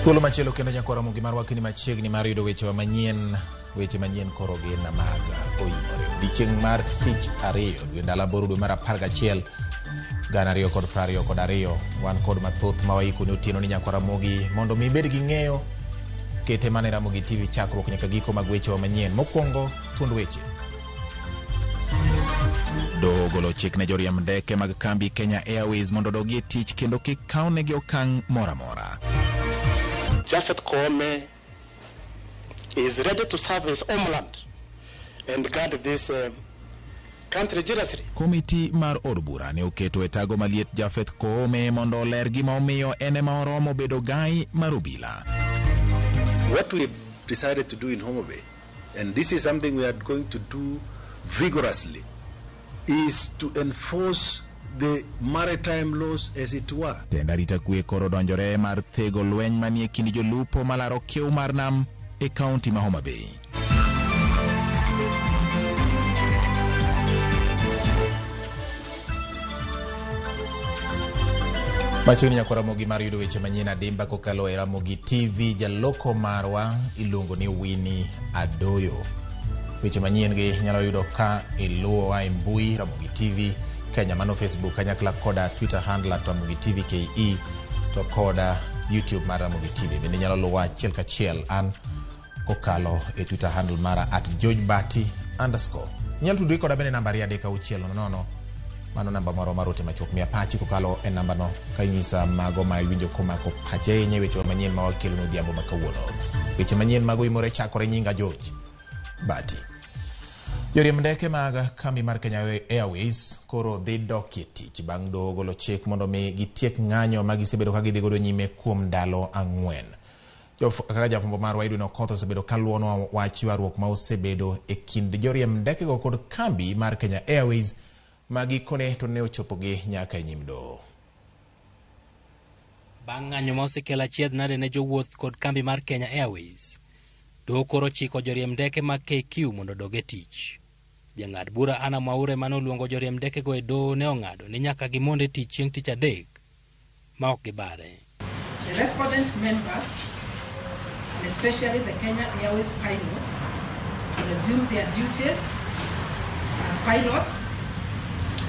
Thuolo machielo kendo nyakwar Ramogi marwa kini machiegni mar yudo wechewa manyien, weche manyien koro gin mag oimore. Odiechieng' mar tich ariyo, dwe ndalo 8 dwe mar 11 2022, wan kod mathoth ma waiko ni otieno ni nyakwar Ramogi mondo mi ibed gi ng'eyo kete mana e Ramogi TV chakruok nyaka giko mag wechewa manyien. Mokwongo, thuond weche. Doho ogolo chik ne joriemb ndeke mag kambi Kenya Airways mondo odogi e tich kendo kik kawnegi okang' moro amora. Japhet Koome is ready to serve his homeland and guard this country jealously. Komiti mar od bura ne oketo e tago maliet Japhet Koome mondo oler gima omiyo en ema oromo bedo gai mar obila. What we decided to do in Homa Bay, and this is something we are going to do vigorously, is to enforce the maritime laws as it were. Tend arita kwe koro donjore mar thego lweny manie kind jolupo malaro kiew mar nam e kaunti ma Homa Bay. Machiegni nyakwar Ramogi mar yudo weche manyien adimba kokalo e Ramogi TV. Jaloko marwa iluongo ni Winnie Adoyo. Weche manyien gi inyalo yudo ka iluwowa e mbui Ramogi TV Kenya, mano Facebook kanyakla koda Twitter handle at Ramogi TV KE to koda YouTube mar Ramogi TV. Bende inyalo luwa achiel kachiel an kokalo e Twitter handle mara at George Bati underscore. Inyalo tudri koda bende namba 23600, mano namba moro mar ote machuok. Miya pachi kokalo e namba no ka inyisa mago ma iwinjo komako pache ahinya e weche manyien ma wakelo odhiambo ma kawuono. Weche manyien mago imore chakore nyinga George Bati. Joriemb ndeke mag kambi mar Kenya Airways koro dhi dok e tich bang' doho golo chik mondo mi gitiek ng'anyo ma gisebedo ka gidhi godo nyime kuom ndalo 4. Kaka jafwambo marwa Edwin Okoth osebedo kaluwonwa wach ywaruok ma osebedo e kind joriemb ndekego kod kambi mar Kenya Airways ma gikone to ne ochopogi nyaka e nyim doho. Bang' ng'anyo ma osekelo achiedh nade ne jowuoth kod kambi mar Kenya Airways, doho koro chiko joriemb ndeke mag KQ mondo odog e tich. Jang'ad bura Anna Mwaure mane oluongo joriemb ndekego e doho ne ong'ado ni nyaka gimond e tich chieng' tich adek ma ok gibare. The respondent members, and especially the Kenya Airways pilots, to resume their duties as pilots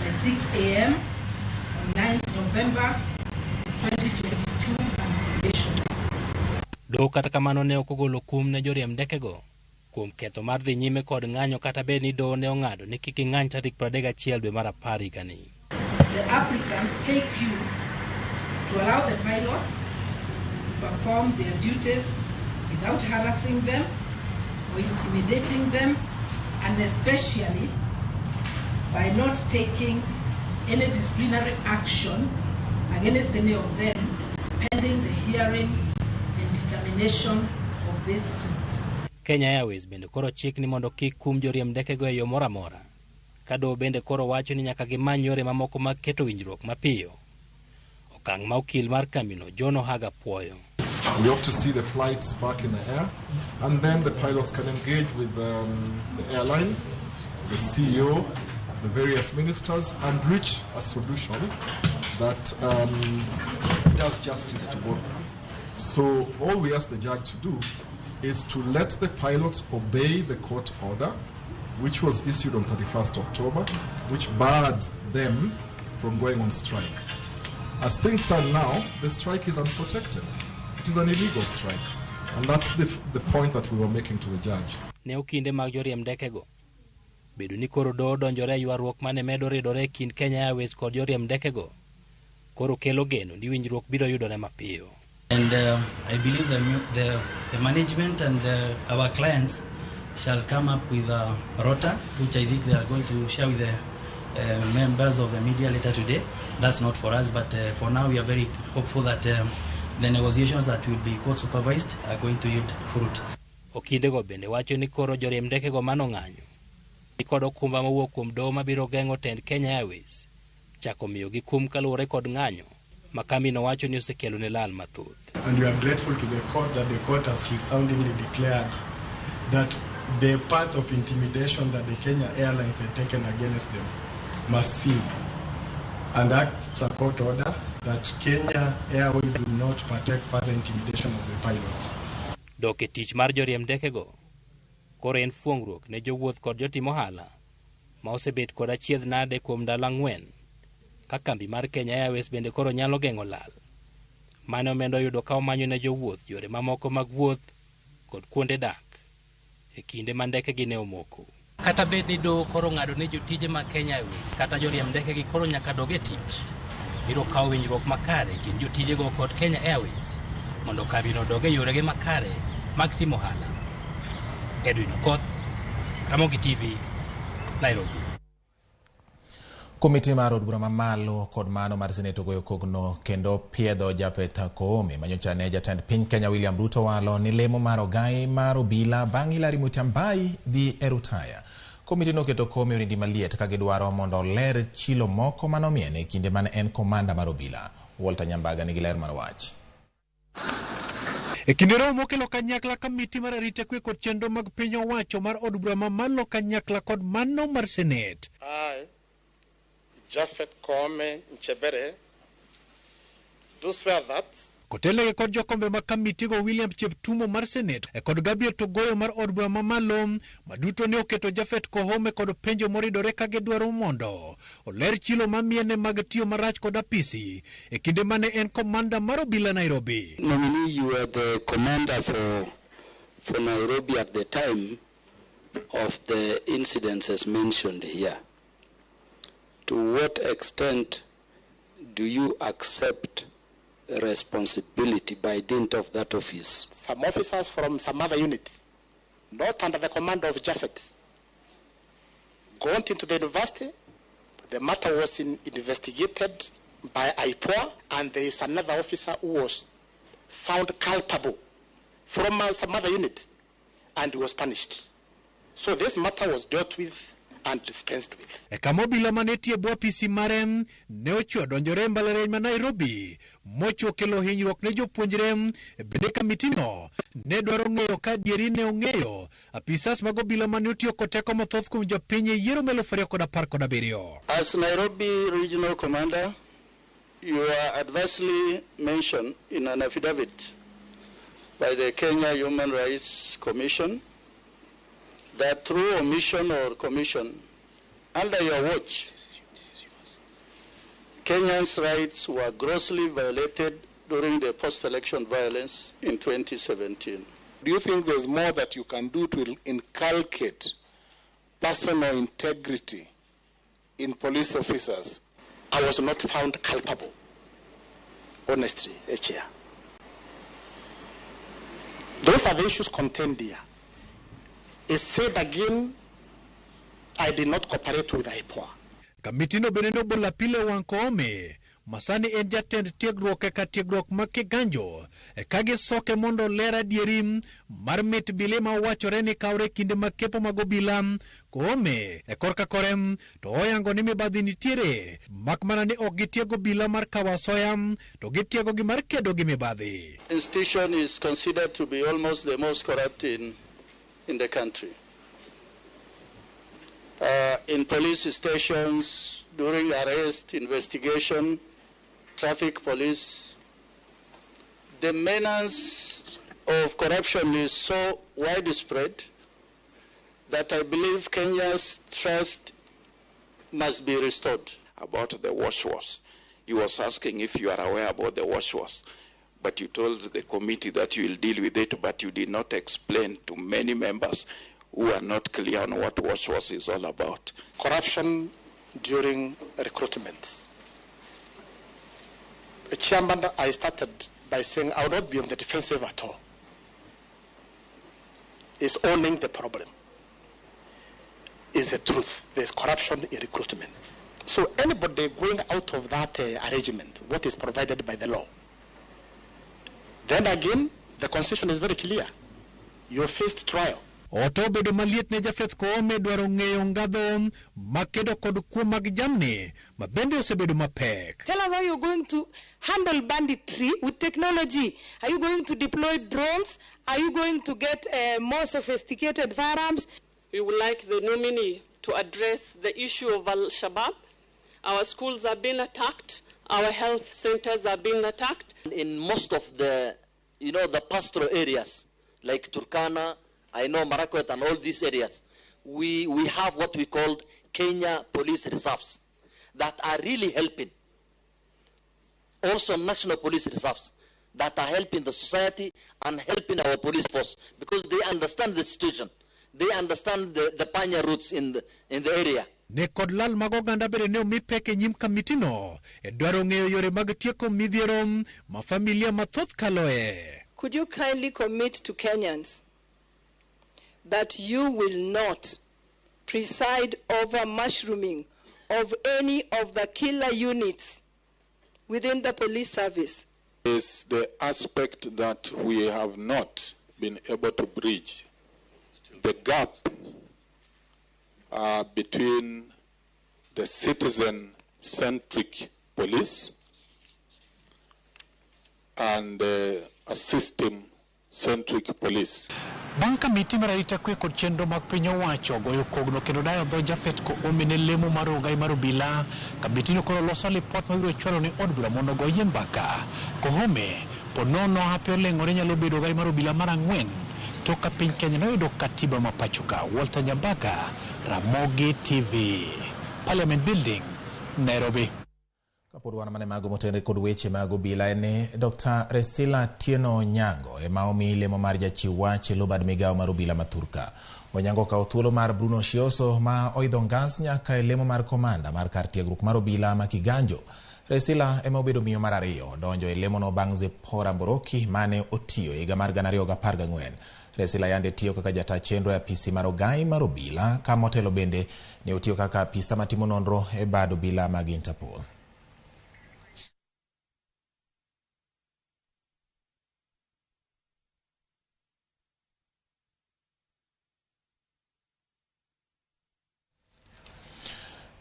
by 6 a.m. on 9th November 2022 unconditionally. Doho kata kamano ne ok ogolo kum ne joriemb ndekego kuom ketho mar dhi nyime kod ng'anyo kata bed ni doho ne ong'ado ni kik ging'any tarik 31 dwe mar 10 higani. The applicants, KQ, to allow the pilots to perform their duties without harassing them or intimidating them, and especially by not taking any disciplinary action against any of them pending the hearing and determination of this suit. Kenya Airways bende koro chik ni mondo kik kum joriemb ndekego e yo moro amora. Ka doho bende koro wacho ni nyaka gimany yore mamoko mag keto winjruok mapiyo. Okang' ma okil mar kambino John Ohaga puoyo. We hope to see the flights back in the air, and then the pilots can engage with the airline, the CEO, the various ministers, and reach a solution that does justice to both. So all we ask the judge to do is to let the pilots obey the court order, which was issued on 31st October, which barred them from going on strike. As things stand now, the strike is unprotected. It is an illegal strike. And that's the point that we were making to the judge. Ne okinde mag joriemb ndekego bedo ni koro doho donjore e ywaruok mane medo ridore e kind Kenya Airways kod joriemb ndekego koro kelo geno ni winjruok biro yudore mapiyo. And I believe the management and our clients shall come up with a rota, which I think they are going to share with the members of the media later today. That's not for us, but for now we are very hopeful that the negotiations that will be court supervised are going to yield fruit. Okindego bende wacho ni koro joriemb ndekego manong'anyo ni kod okumba mowuok kuom doho mabiro geng'o tend Kenya Airways chako miyogi kum kaluwore kod ng'anyo ma kambino wacho ni osekelo ne lal mathoth. And we are grateful to the court that the court has resoundingly declared that the path of intimidation that the Kenya Airlines had taken against them must cease. And that's a court order That Kenya Airways will not partake further intimidation of the pilots. Dok e tich mar joriemb ndekego koro en fuong'ruok ne jowuoth kod jotim ohala ma osebet kod achiedh nade kuom ndalo 4 ka kambi mar Kenya Airways bende koro nyalo geng'o lal mane omenda oyudo ka omanyo ne jowuoth yore mamoko mag wuoth kod kuonde dak e kinde ma ndekegi ne omoko. Kata bed ni doho koro ng'ado ni jotije mag Kenya Airways kata joriemb ndekegi koro nyaka dog e tich, biro kawo winjruok makare kind jotijego kod Kenya Airways mondo kambino odog e yorege makare mag timo ohala. Edwin Okoth, Ramogi TV, Nairobi. Komiti mar od bura mamalo kod mano mar Senate ogoyo kogno kendo piedho Japheth Koome manyocha ne jatend piny Kenya William Ruto walo ni lemo mar ogai mar obila bang' Hilary Mutyambai dhi e rutaya. Komiti noketo Koome orindi maliet ka gidwaro mondo oler chilo moko manomiene e kinde mane en komanda mar obila. Walter Nyambaga nigi ler mar wach. E kinde romo mokelo kanyakla kamiti mar arita kwe kod chenro mag piny owacho mar od bura mamalo kanyakla kod mano mar Senate. I, Japheth Koome Nchebere, do swear that kotelege kod jokombe mag kamitigo William Cheptumo mar Senate kod Gabriel Togoyo mar od bura mamalo maduto ne oketo Japheth Koome kod penjo moridore ka gidwaro mondo oler chilo mamiene mag tiyo marach kod apisi e kinde mane en komanda mar obila Nairobi. Nominee, you were the commander for Nairobi at the time of the incidences mentioned here. To what extent do you accept responsibility by dint of that office? Some officers from some other units, not under the command of Japheth, gone into the university. The matter was investigated by IPOA, and there is another officer who was found culpable from some other unit and was punished. So this matter was dealt with and dispensed with. E kama obila mane tie bwo apisi mare ne ochwo donjore e mbalariany ma Nairobi mochwo kelo hinyruok ne jopuonjre. Bende kamitino ne dwaro ng'eyo ka adieri ne ong'eyo apisas mag obila mane otiyo kod teko mathoth kuom jopiny e yiero 2017. As Nairobi Regional Commander, you are adversely mentioned in an affidavit by the Kenya Human Rights Commission that through omission or commission, under your watch, Kenyans' rights were grossly violated during the post-election violence in 2017. Do you think there's more that you can do to inculcate personal integrity in police officers? I was not found culpable, honestly, Chair. Those are the issues contained here. It said again, I did not cooperate with IPOA. Kamitino bende nobolo apile wang' Koome masani en jatend tiegruok e kar tiegruok ma Kiganjo ka gisoke mondo oler adieri mar mit bile ma owachore ni kawre kinde mag kepo mag obila. Koome e korka kore to oyango ni mibadhi nitiere mak mana ni ok gitiego obila mar kawo asoya to gitiego gi mar kedo gi mibadhi. Institution is considered to be almost the most corrupt in the country. In police stations, during arrest, investigation, traffic police, the menace of corruption is so widespread that I believe Kenya's trust must be restored. About the wash wash, he was asking if you are aware about the wash wash, but you told the committee that you will deal with it, but you did not explain to many members who are not clear on what wash wash is all about. Corruption during recruitment. Chairman, I started by saying I will not be on the defensive at all. It's owning the problem. It's the truth. There's corruption in recruitment. So anybody going out of that arrangement, what is provided by the law, then again, the constitution is very clear. You faced trial. Oto bedo maliet ne Japheth Koome dwaro ng'eyo ngadho makedo kod kuo mag jamni ma bende osebedo mapek. Tell us how you're going to handle banditry with technology. Are you going to deploy drones? Are you going to get more sophisticated firearms? We would like the nominee to address the issue of Al-Shabaab. Our schools have been attacked. Our health centers are being attacked. In most of the, you know, the pastoral areas, like Turkana, I know Marakwet and all these areas, we have what we call Kenya Police Reserves that are really helping. Also National Police Reserves that are helping the society and helping our police force because they understand the situation. They understand the panya routes in the area. Ne kod lal mag oganda bende ne omi pek e nyim kamitino e dwaro ng'eyo yore mag tieko midhiero ma familia mathoth kaloe. Could you kindly commit to Kenyans that you will not preside over mushrooming of any of the killer units within the police service? Is the aspect that we have not been able to bridge the gap between the citizen-centric police and a system-centric police. Bang' kamiti mar arita kwe kod chenro mag piny owacho goyo kogno kendo dayo dho Japhet Koome ne lemo mar ogai mar obila, kamitino koro loso lipot mabiro chwalo ne od bura mondo ogoye mbaka. Koome pod nono hape oleng'ore nyalo bedo ogai mar obila mar 4 tok ka piny Kenya noyudo katiba ma pacho ka. Walter Nyambaka, Ramogi TV, Parliament Building, Nairobi. Kapod wan mane mago motenre kod weche mag obila en ni Dr. Resila Tieno Onyango ema omi lemo mar jachiw wach e lo bad migawo mar obila ma Thurka. Onyango okawo thuolo mar Bruno Shioso ma oidho ngas nyaka e lemo mar komanda mar kar tiegruok mar obila ma Kiganjo. Resila ema obedo miyo mar 2 donjo e lemono bang' Zipporah Mboroki mane otiyo higa mar 2014. Resila yande tiyo kaka jata chenro e apisi mar ogai mar obila ka motelo bende ne otiyo kaka apisa matimo nonro e bad obila mag Interpol.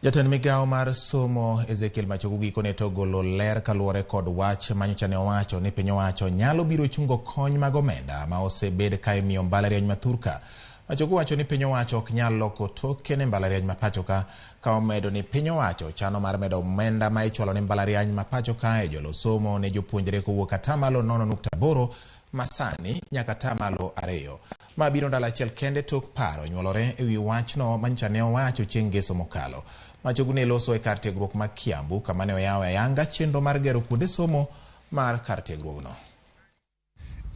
Jatend migawo mar somo Ezekiel Machogu gikone to ogolo ler kaluwore kod wach manyocha ne owacho ni piny owacho nyalo biro chungo kony mag omenda ma osebed ka imiyo mbalariany ma Thurka. Machogu wacho ni piny owacho ok nyal loko toke ne mbalariany ma pacho ka omedo ni piny owacho chano mar medo omenda ma ichwalo ne mbalariany ma pacho ka e jolo somo ne jopuonjre kowuok 0.8% masani nyaka 2%. Ma biro ndalo achiel kende tok paro nyuolore ewi wachno manyocha ne owacho chieng' ngeso mokalo. Machogu ne loso e kar tiegruok ma Kiambu kama ne oyawo ayanga chenro mar gero kuonde somo mar kar tiegruokno.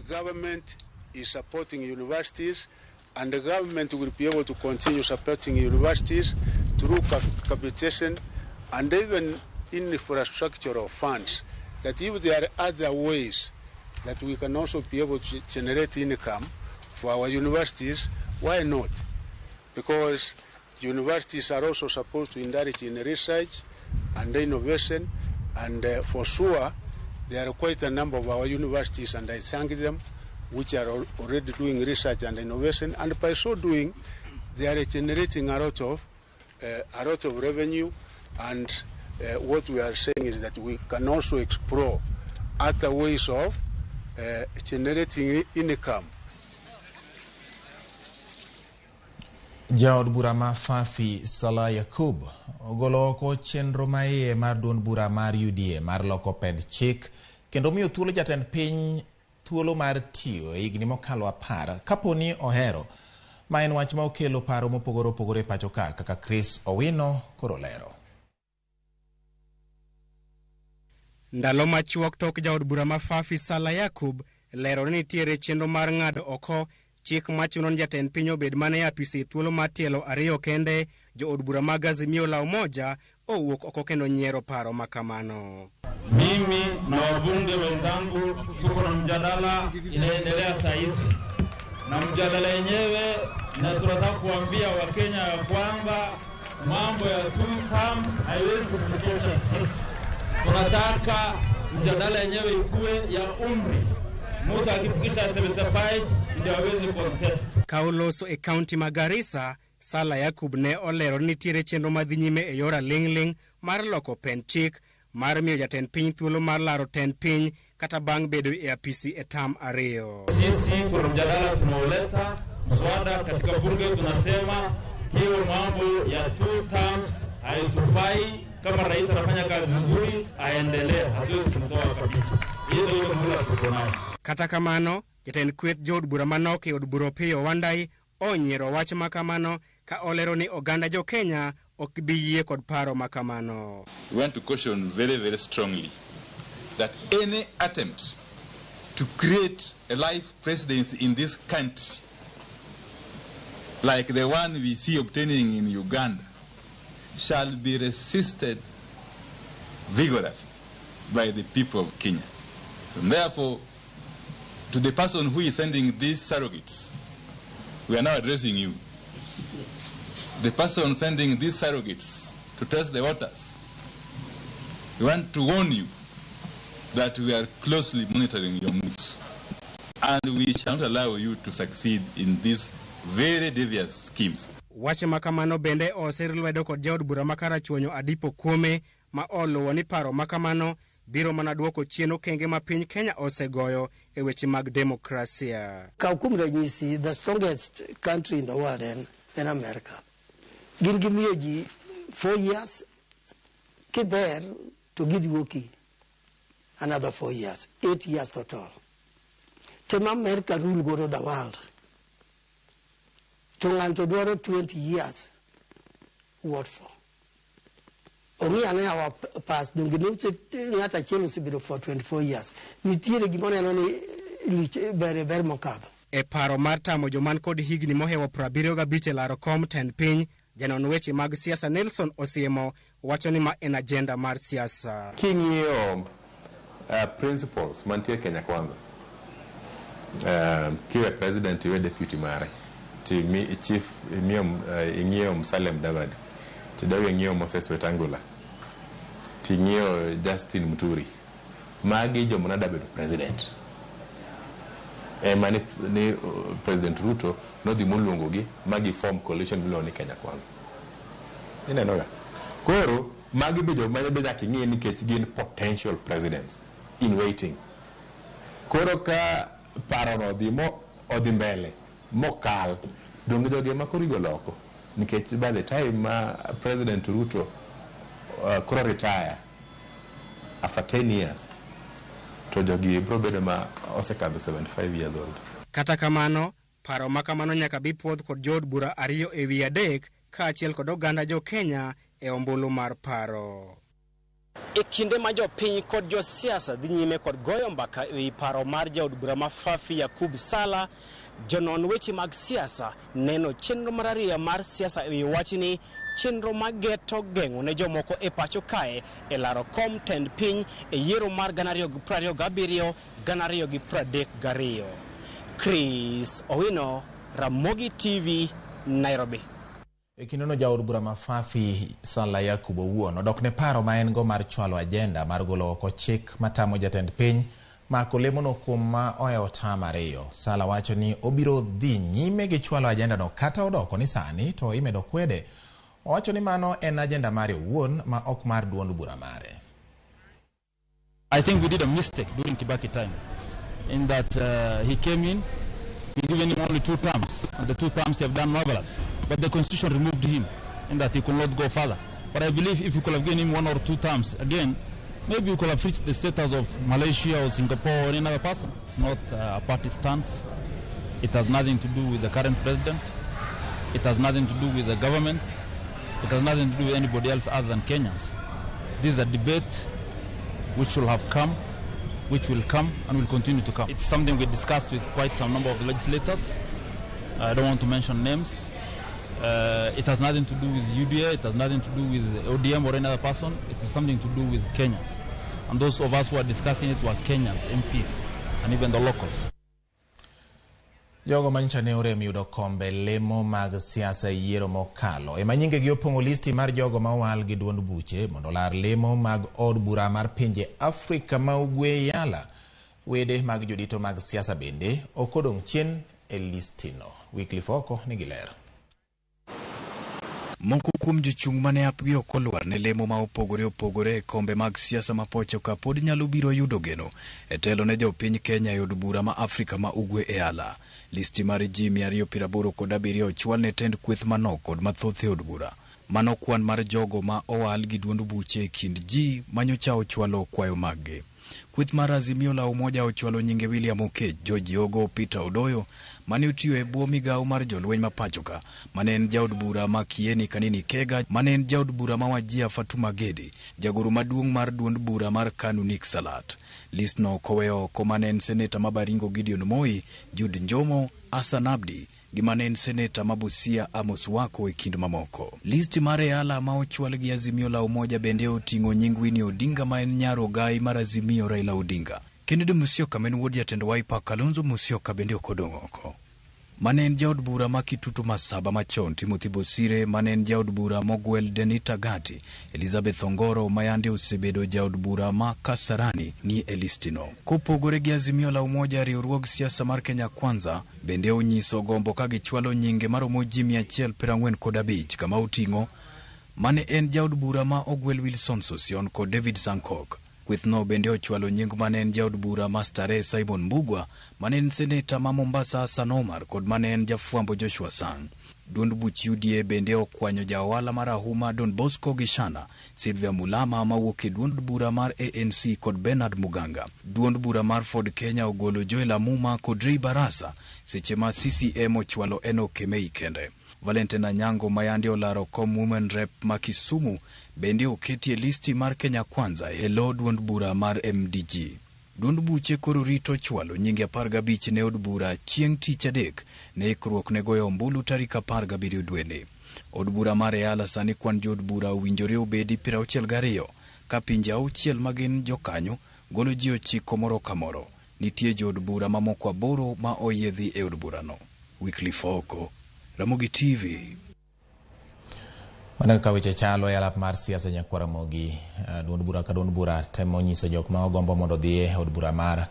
Government is supporting universities and the government will be able to continue supporting universities through capitation and even infrastructure of funds, that if there are other ways that we can also be able to generate income for our universities, why not? Because universities are also supposed to indulge in research and innovation, and for sure there are quite a number of our universities, and I thank them, which are already doing research and innovation, and by so doing, they are generating a lot of revenue. And what we are saying is that we can also explore other ways of generating income. Jaod bura ma Fafi Salah Yakub ogolo oko chenro maiye mar duond bura mar UDA mar loko pend chik kendo miyo thuolo jatend piny thuolo mar tiyo e higni mokalo 10 kaponi ohero. Ma en wach ma okelo paro mopogore opogore pacho ka kaka Chris Owino koro lero. Ndalo machuok tok jaod bura ma Fafi Salah Yakub lero ni nitiere chenro mar ng'ado oko chik machuno ni jatend piny obed mana e apisi thuolo mar tielo 2 kende. Jood bura mag Azimio la Umoja owuok oko kendo nyiero paro makamano. Mimi na wabunge wenzangu tuko na mjadala inaendelea saa hizi, na mjadala yenyewe na tunataka kuambia Wakenya ya kwamba mambo ya 2 terms haiwezi kututosha sisi. Tunataka mjadala yenyewe ikue ya umri. Mtu akifikisha 75 ndio aweze contest. Kauloso e county ma Garissa, Salah Yakub ne olero ni nitiere chenro madhi nyime e yor aling'ling' mar loko pend chik mar miyo jatend piny thuolo mar laro tend piny kata bang' bedo e apisi e tam 2. Sisi kuna mjadala tunaoleta mswada katika bunge, tunasema hiyo mambo ya 2 terms haitufai. Kama rais anafanya kazi nzuri, aendelee, hatuwezi kumtoa kabisa. Hiyo ndio muhula tuko nayo. Kata kamano, jatend kweth jood bura manok e od bura Opiyo Wandayi onyiero wach makamano ka olero ni oganda jo Kenya ok bi yie kod paro makamano. We want to caution very, very strongly that any attempt to create a life presidency in this country, like the one we see obtaining in Uganda, shall be resisted vigorously by the people of Kenya. And therefore, to the person who is sending these surrogates, we are now addressing you. The person sending these surrogates to test the waters, we want to warn you that we are closely monitoring your moves, and we shall not allow you to succeed in these very devious schemes. Wach makamano bende osir lwedo kod jaod bura ma Karachuonyo Adipo Kuome ma oluwo ni paro makamano biro mana duoko chien okenge ma piny Kenya osegoyo e weche mag demokrasia. Kaw kuom ranyisi, the strongest country in the world en America. Gin gimiyo ji 4 years, kiber to giduoki another 4 years, 8 years total. Tema America rule godo the world. To ng'ato dwaro 20 years, what for? Ong'i ane our past, donge ng'ato achiel osebedo for 24 years. Nitiere gima oneno ni lich ber mokadho. E paro mar tamo joman kod higni mohewo 75 e laro kom tend piny, janon weche mag siasa Nelson Osiemo wacho ni ma en agenda mar siasa. King'iyo principles mantie Kenya Kwanza, kiwe president iwe deputy mare, ti chief ing'iyo Musalia Mudavadi, ti dawi ing'iyo Moses Wetangula, ti ing'iyo Justin Muturi, magi joma ne bedo president. Ema ni President Ruto nodhi moluongogi magi form coalition miluongo ni Kenya Kwanza. Ineno ga? Koro magi be joma be nyaka ing'i nikech gin potential presidents in waiting. Koro ka parono odhi mbele mokal, donge jogi ema koro igolo oko, nikech by the time ma President Ruto koro retire after 10 years, to jogi biro bedo ma osekadho 75 years old. Kata kamano, paro makamano nyaka bi puodh kod jood bura 2 e wi 3 kaachiel kod oganda jo Kenya e ombulu mar paro. E kinde ma jopiny kod josiasa dhi nyime kod goyo mbaka e wi paro mar jaod bura ma Fafi Yakub Sala, jonon weche mag siasa neno chenro mar ariyo mar siasa e wi wachni, chenro mageto geng'o ne jomoko e pacho kae e laro kom tend piny e yiero mar 2027 2032. Chris Owino, Ramogi TV, Nairobi. E kindeno jaod bura ma Fafi Sala Yakub owuon odok ne paro ma en go mar chwalo ajenda mar golo oko chik matamo jatend piny mako lemono kuom ma ohewo tam 2. Sala wacho ni obiro dhi nyime gi chwalo ajenda no kata odoko ni sani to imedo kwede. Owacho ni mano en ajenda mare owuon ma ok mar duond bura mare. I think we did a mistake during Kibaki time, in that he came in, we given him only 2 terms, and the 2 terms he have done marvelous. But the constitution removed him, in that he could not go further. But I believe if you could have given him 1 or 2 terms again, maybe you could have reached the status of Malaysia or Singapore or any other person. It's not a party stance. It has nothing to do with the current president. It has nothing to do with the government. It has nothing to do with anybody else other than Kenyans. This is a debate which will have come, which will come and will continue to come. It's something we discussed with quite some number of legislators. I don't want to mention names. It has nothing to do with UDA, it has nothing to do with ODM or any other person. It is something to do with Kenyans. And those of us who are discussing it were Kenyans, MPs, and even the locals. Jogo manyicha ne orem yudo kombe lemo mag siasa e yiero mokalo ema nyingegi opong'o listi mar jogo ma owal gi duond buche mondo olar lemo mag od bura mar pinje Afrika ma Ugwe Yala. Wede mag jodito mag siasa bende ok odong' chien e listino. Wycliffe Oko nigi ler. Moko kuom jochung' mane apgi ok olwar ne lemo ma opogore opogore e kombe mag siasa ma Pocho ka pod nyalo biro yudo geno e telo ne jopiny Kenya e od bura ma Afrika ma Ugwe e Yala. Listi mar ji 287 ochwal ne tend kweth manok kod mathoth e od bura. Mano kwan mar jogo ma owal gi duond buche e kind ji manyocha ochwalo kwayo maggi. Kweth mar Azimio la Umoja ochwalo nyinge William Okech, George Yogo, Peter Odoyo mane otiyo e bwo migawo mar jolweny ma pachoka, mane en jaod bura ma Kieni Kanini Kega, mane en jaod bura ma Wajir Fatuma Gedi, jagoro maduong' mar duond bura mar KANU Nick Salat. Listno koweyo oko mane en seneta ma Baringo Gideon Moi, Jude Njomo, Hassan Abdi gi mane en seneta ma Busia Amos Wako e kind mamoko. List mar EALA ma ochwal gi Azimio la Umoja bende oting'o nying Winnie Odinga ma en nyar ogai mar Azimio Raila Odinga. Kennedy Musyoka ma en wuod jatend Wiper Kalonzo Musyoka bende ok odong' oko. Mane en jaod bura ma Kitutu Masaba machon Timothy Bosire, mane en jaod bura mogwel Denita Gati, Elizabeth Ongoro ma yande osebedo jaod bura ma Kasarani ni e listino. Kopogore gi Azimio la Umoja, riwruog siasa mar Kenya Kwanza bende onyiso gombo ka gichwalo nyinge maromo ji 145 kama oting'o mane en jaod bura ma ogwel Wilson Sossion kod David Sankok. Kwethno bende ochwalo nying mane en jaod bura ma Starehe Simon Mbugua, mane en seneta ma Mombasa Hassan Omar kod mane en jafwambo Joshua Sang. Duond buch UDA bende okwanyo ja ohala marahuma Don Bosco Gishana, Sylvia Mulama mawuok e duond bura mar ANC kod Bernard Muganga. Duond bura mar Ford Kenya ogolo Joel Amuma kod Ray Barasa, seche ma CCM ochwalo Enock Kemei kende. Valentine Anyango mayande olaro kom Women Rep ma Kisumu bende oketi e listi mar Kenya Kwanza e lo duond bura mar MDG. Duond buche koro rito chwalo nyinge 15 ne od bura chieng' tich adek ne ikruok ne goyo ombulu tarik 17 dweni. Od bura mar EALA sani kwan jood bura owinjore obedi 62 ka pinje 6 magin jokanyo golo ji 9 moro ka moro. Nitie jood bura mamoko 8 ma oyiedhi e od burano. Wycliffe Oko, Ramogi TV. Mana kaka weche chalo e alap mar siasa nyakwar Ramogi, duond bura ka duond bura temo nyiso jok ma ogombo mondo odhi e od bura mar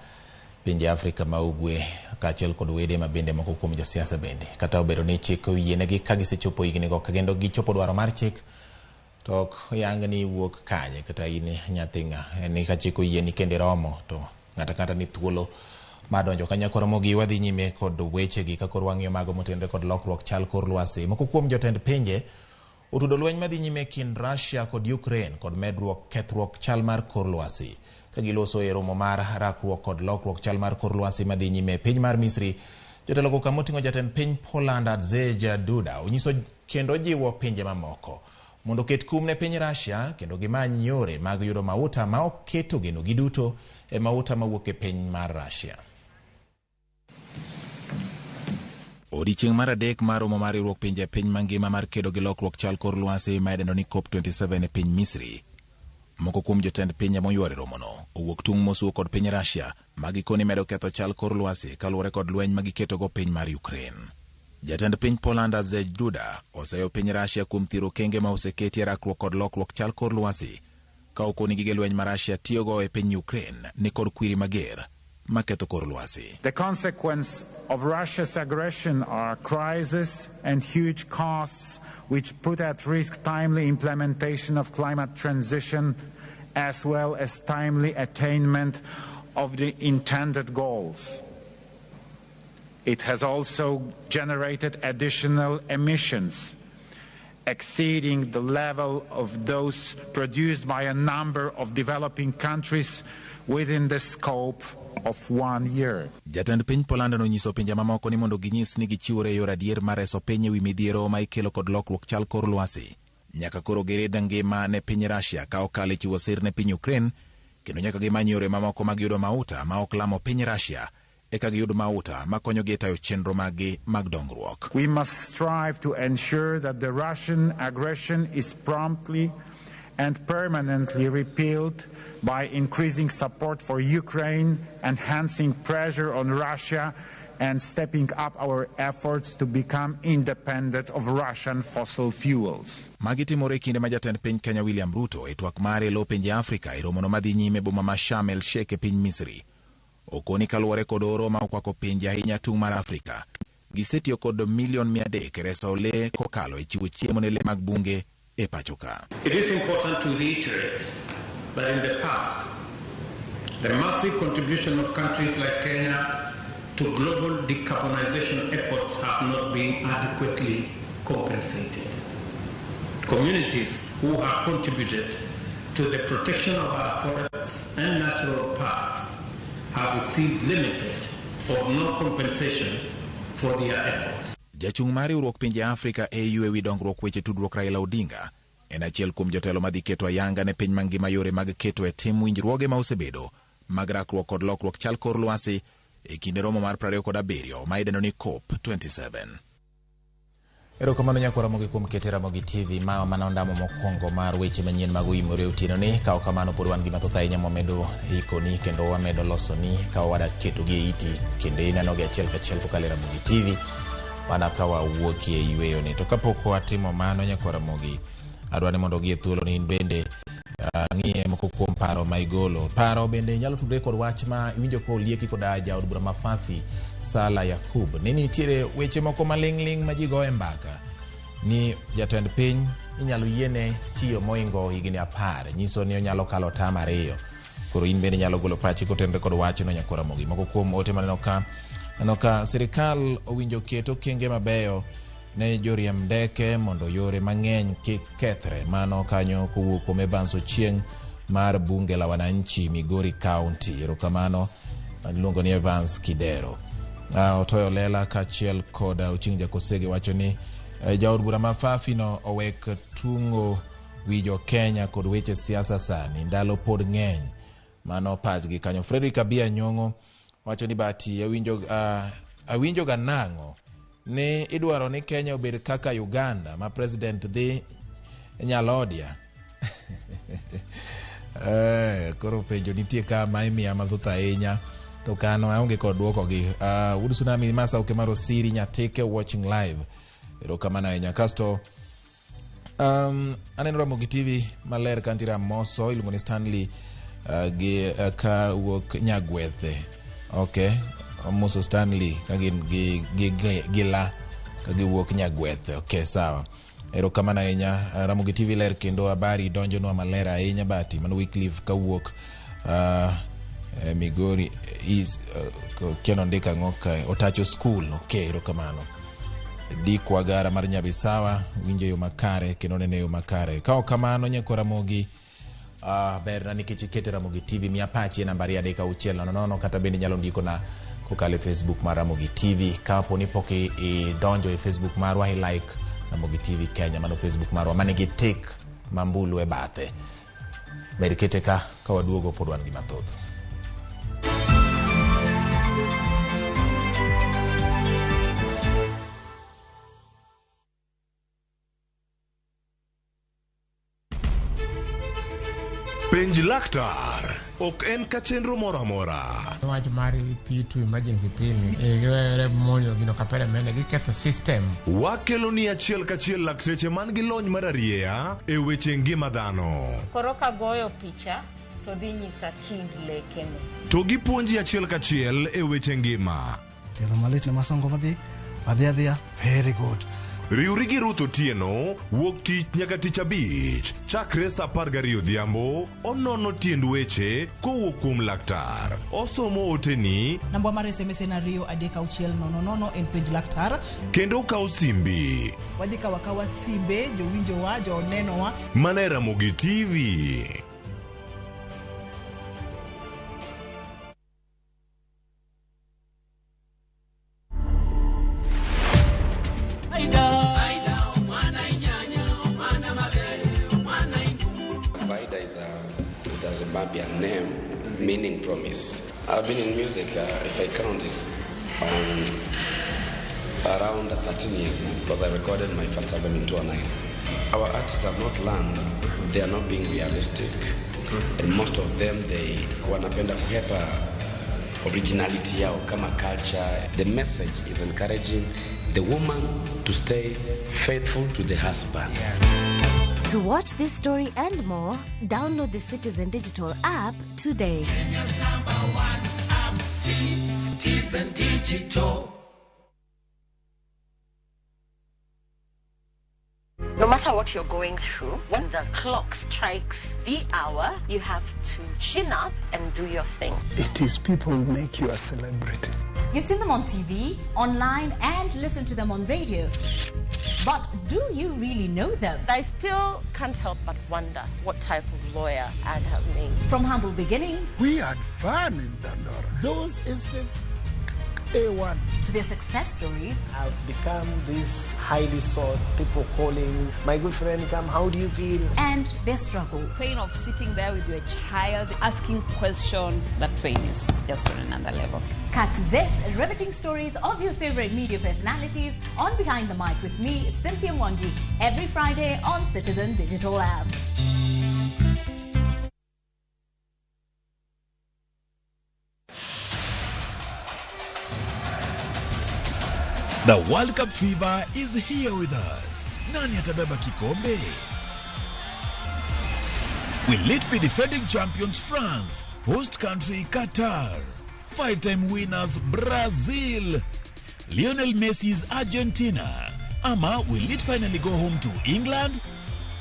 pinje Afrika ma Ugwe kaachiel kod wede ma bende moko kuom josiasa bende. Kata obedo ni chik oyienegi ka gisechopo higni go kendo gichopo dwaro mar chik, to ok yang ni iwuok kanye kata in nyathi ng'a. En ni ka chik oyieni kendo iromo to ng'ato ang'ata ni thuolo mar donjo. Ka nyakwar Ramogi wadhi nyime kod wechegi ka koro wang'iyo mago motenore kod lokruok chal kor lwasi. Moko kuom jotend pinje otudo lweny madhi nyime kind Russia kod Ukraine kod medruok kethruok chal mar kor lwasi. Ka giloso e romo mar rakruok kod lokruok chal mar kor lwasi madhi nyime e piny mar Misri, jotelo go kama oting'o jatend piny Poland Andrzej Duda onyiso kendo jiwo pinje mamoko mondo oket kum ne piny Russia kendo gimany yore mag yudo mauta ma ok keto genogi duto e mauta mawuok e piny mar Russia. Odiechieng' mar adek mar romo mar riwruok pinje e piny mangima mar kedo gi lokruok chal kor lwasi ma idendo ni COP27 e piny Misri. Moko kuom jotend pinje moyuoro e romono owuok tung' mosuo kod piny Russia ma gikone medo ketho chal kor lwasi kaluwore kod lweny ma giketogo piny mar Ukraine. Jatend piny Poland Andrzej Duda oseyo piny Russia kuom thiro okenge ma oseketi e rakruok kod lokruok chal kor lwasi ka okoni gige lweny ma Russia tiyogo e piny Ukraine ni kod kwiri mager maketho kor lwasi. The consequence of Russia's aggression are crisis and huge costs which put at risk timely implementation of climate transition as well as timely attainment of the intended goals. It has also generated additional emissions exceeding the level of those produced by a number of developing countries within the scope of 1 year. Jatend piny Poland nonyiso pinje mamoko ni mondo ginyis ni gichiwore e yor adier mar reso piny ewi midhiero ma ikelo kod lokruok chal kor lwasi. Nyaka koro girid ngima ne piny Russia ka okalo e chiwo sir ne piny Ukraine, kendo nyaka gimany yore mamoko mag yudo mauta ma ok lamo piny Russia eka giyud mauta makonyogi e tayo chenro maggi mag dongruok. We must strive to ensure that the Russian aggression is promptly and permanently repealed by increasing support for Ukraine, enhancing pressure on Russia, and stepping up our efforts to become independent of Russian fossil fuels. Magi timore e kinde ma jatend piny Kenya William Ruto e twak mare e lo pinje Afrika e romono madhi nyime boma ma Sharm el Sheikh e piny Misri. Okoni kaluwore kod oro ma okwako pinje ahinya tung' mar Afrika. Gisetiyo kod milion 300 e reso le kokalo e chiwo chiemo ne le mag bunge e pacho ka. It is important to reiterate that in the past, the massive contribution of countries like Kenya to global decarbonization efforts have not been adequately compensated. Communities who have contributed to the protection of our forests and natural parks have received limited or no compensation for their efforts. Jachung' mar riwruok pinje Afrika AU ewi dongruok weche tudruok Raila Odinga en achiel kuom jotelo madhi keto ayanga ne piny mangima yore mag keto e tim winjruoge ma osebedo mag rakruok kod lokruok chal kor lwasi e kinde romo mar 27 ma idendo ni COP 27. Erokamano nyakwa Ramogi kuom kete Ramogi TV ma mana ondamo mokwongo mar weche manyien mag oimore otieno ni. Ka ok kamano pod wan gi mathoth ahinya mwamedo ikoni kendo wamedo losoni ka wadak ketogi e iti kendo inenogi achiel kachiel kokalo e Ramogi TV mana ka wawuokie e yweyo ni. To kapok watimo mano nyakwa Ramogi, adwa ni mondo gi e thuolo ni in bende ng'iye moko kuom paro ma igolo. Paro bende nyalo tudore kod wach ma iwinjo ka olieki koda jaod bura ma Fafi Sala Yakub ni nitiere weche moko maling'ling' ma ji goye mbaka ni jatend piny inyalo yiene tiyo moingo higni 10 nyiso ni onyalo kalo tam 2. Koro in bende inyalo golo pachi kotenore kod wachno nyakwa Ramogi. Moko kuom ote maneno ka aneno ka sirikal owinjo ket okenge mabeyo ne joriemb ndeke mondo yore mang'eny kik kethre. Mano kanyo kowuok kuom Evans Ochieng' mar bunge la wananchi Migori County. Erokamano, iluongo ni Evans Kidero. Otoyo Lela kaachiel kod Ochieng' Jakosege wacho ni jaod bura ma Fafi no owek tung'o wi jo Kenya kod weche siasa sani, ndalo pod ng'eny. Mano pachgi kanyo. Frederick Abia Nyong'o wacho ni bati awinjo ga nang'o ni idwaro ni Kenya obed kaka Uganda ma president dhi Nyalodia. Koro penjo nitie ka ma imiya mathoth ahinya to kano aonge kod dwokogi. Wuod Tsunami Masauke mar Osiri Nyatike watching live. Erokamano ahinya. Kasto aneno Ramogi TV maler ka nitiere Amoso iluongo ni Stanley gi ka wuok Nyagwethe. Okay, Amoso Stanley ka gin gi la ka giwuok Nyagwethe. Okay, sawa. Erokamano ahinya. Ramogi TV ler kendo habari donjonwa maler ahinya bati. Mano Wycliffe kawuok Migori is kendo ndiko ang'o kae? Otacho School. Okay, erokamano. Dick Wagara mar Nyabisawa winjo yo makare kendo neno yo makare. Ka ok kamano nyakwa Ramogi berna nikech ikete Ramogi TV miya pachi e namba 23600 kata bende inyalo ndikona kokalo e Facebook mar Ramogi TV. Kapo ni pok idonjo e Facebook marwa, i like Ramogi TV Kenya, mano Facebook marwa manigi tik mambulu e bathe. Med kete ka waduogo pod wan gi mathoth. Penj laktar ok en ka chenro moro amora. Wach mar P2 emergency pill giwere monyo gino kapere mene giketho system. Wakelo ni achiel kachiel lakteche man gi lony mar arieya e weche ngima dhano. Koro kagoyo picha to dhi nyisa kind lekene. To gipuonji achiel kachiel e weche ngima. Tielo malit ne masongo madhi adhi adhiya very good. Riwri gi Ruth Otieno wuok tich nyaka tich abich chakre saa 12 odhiambo onono tiend weche kowuok kuom laktar. Osomo oteni Namba mar SMS en 2 3 6 0 0 en penj laktar. kendo okawo simbi. Wadhi kawo akawa simbe jowinjowa jonenowa. Mana e Ramogi TV. Vaida is a Zimbabwean name meaning promise. I've been in music, if I count, it's around 13 years now, because I recorded my first album in 2009. Our artists have not learned, they are not being realistic, and most of them, they wanapenda kuhepa originality yao kama culture. The message is encouraging the woman to stay faithful to the husband. To watch this story and more, download the Citizen Digital app today. Kenya's number one app, Citizen Digital. No matter what you're going through, when the clock strikes the hour, you have to chin up and do your thing. It is people who make you a celebrity. You've seen them on TV, online, and listen to them on radio. But do you really know them? I still can't help but wonder what type of lawyer I'd have made. From humble beginnings. We had fun in Dandora. Those instincts, A1. To their success stories. I've become this highly sought, people calling, my good friend, come, how do you feel? And their struggle. Pain of sitting there with your child, asking questions, that pain is just on another level. Catch this riveting stories of your favorite media personalities on Behind the Mic with me, Cynthia Mwangi, every Friday on Citizen Digital App. The World Cup fever is here with us. Nani atabeba kikombe? Will it be defending champions France, host country Qatar, five-time winners Brazil, Lionel Messi's Argentina, ama will it finally go home to England?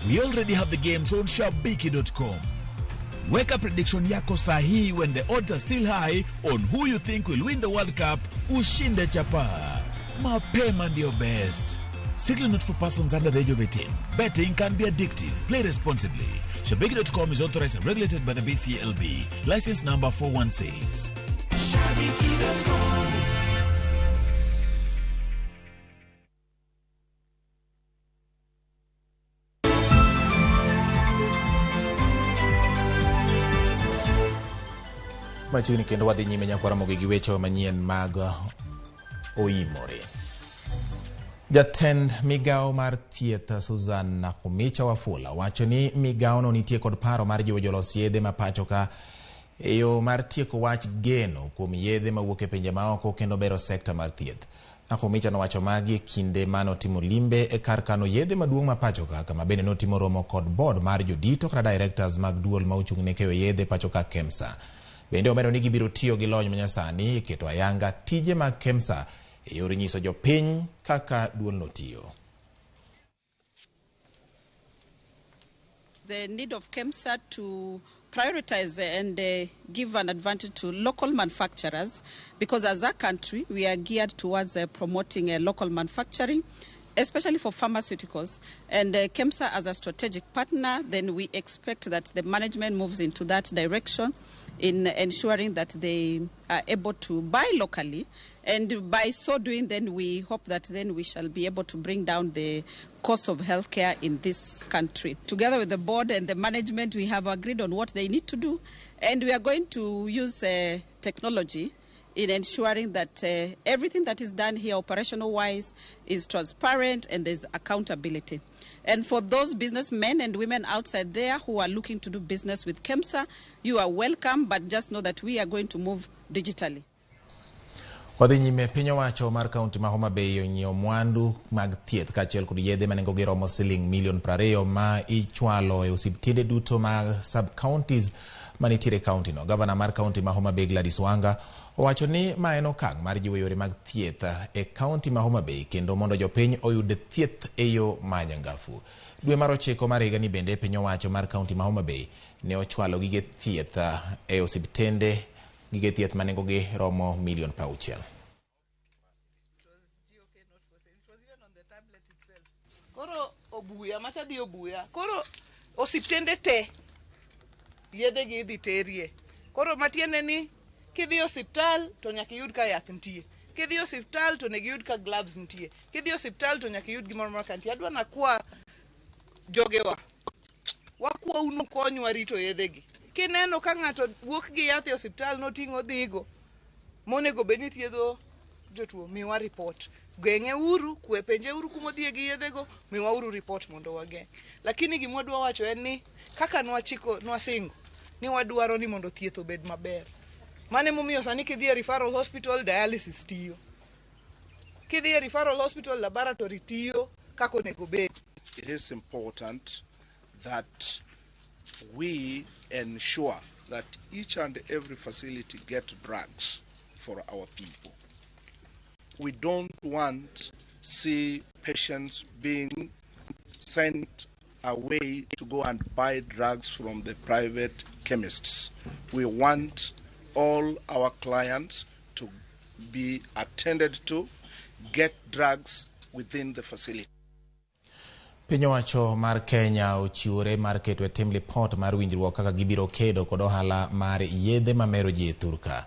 We already have the games on Shabiki.com. Weka prediction yako sahihi when the odds are still high on who you think will win the World Cup. Ushinde chapa. Mapema ndio best. Strictly not for persons under the age of 18. Betting can be addictive. Play responsibly. Shabiki.com is authorized and regulated by the BCLB. License number 416. Shabiki.com. Machiegni kendo wadhi nyime nyaka Ramogi gi weche manyien mag oimore. Jatend migawo mar thieth Susan Nakhumicha Wafula wacho ni migawono nitie kod paro mar jiwo jolos yedhe ma pacho ka e yo mar tieko wach geno kuom yedhe mawuok e pinje maoko kendo bero sekta mar thieth. Nakhumicha nowacho magi e kinde manotimo limbe e kar kano yedhe maduong' ma pacho ka, kama bende notimo romo kod board mar jodito kata directors mag duol ma ochung' ne keyo yedhe pacho ka KEMSA. Bende omedo ni gibiro tiyo gi lony manyasani e keto ayanga tije mag KEMSA e yor nyiso jopiny kaka duolno tiyo. The need of KEMSA to prioritize and give an advantage to local manufacturers, because as a country we are geared towards promoting local manufacturing, especially for pharmaceuticals. And KEMSA as a strategic partner, then we expect that the management moves into that direction in ensuring that they are able to buy locally. And by so doing, then we hope that then we shall be able to bring down the cost of healthcare in this country. Together with the board and the management, we have agreed on what they need to do. And we are going to use technology in ensuring that everything that is done here operational-wise is transparent and there's accountability. And for those businessmen and women outside there who are looking to do business with KEMSA, you are welcome, but just know that we are going to move digitally. Wadhi nyime, piny owacho mar kaunti ma Homa Bay onyiewo mwandu mag thieth kaachiel kod yedhe ma nengogi romo siling milion 20 ma ichwalo e osiptende duto mag sub-counties manitiere e kaunti no. Gavana mar kaunti ma Homa Bay Gladys Wanga owacho ni ma en okang' mar jiwo yore mag thieth e kaunti ma Homa Bay kendo mondo jopiny oyud thieth e yo manyangafu. Dwe mar 9 mar higani bende piny owacho mar kaunti ma Homa Bay ne ochwalo gige thieth e osiptende, gige thieth ma nengogi romo milion 60. Koro obuya macha di obuya koro osiptende te yedhe gi idhi terie. Koro matiende ni kidhi osiptal to nyaka iyud ka yath nitie, kidhi osiptal to onego iyud ka gloves nitie, kidhi osiptal to nyaka iyud gimoro amora ka nitie. Adwa nakwa jogewa, wakwa unu konywa rito yedhegi. Kineno ka ng'ato wuok gi yath e osiptal noting'o dhigo monego bed ni thiedho jotuo, miwa report. Geng'e uru, kwe penje uru kumodhiye gi yedhego, miwa uru report mondo wageng'. Lakini gima wadwa wacho en ni kaka nwachiko nwasingo ni wadwaro ni mondo thieth obed maber. Mano emomiyo sani kidhi e referral hospital dialysis tiyo, kidhi e referral hospital laboratory tiyo kaka onego bed. It is important that we ensure that each and every facility get drugs for our people. We don't want see patients being sent away to go and buy drugs from the private chemists. We want all our clients to be attended to, get drugs within the facility. Piny owacho mar Kenya ochiwore mar keto e tim lipot mar winjruok kaka gibiro kedo kod ohala mar yedhe mamero ji e thurka.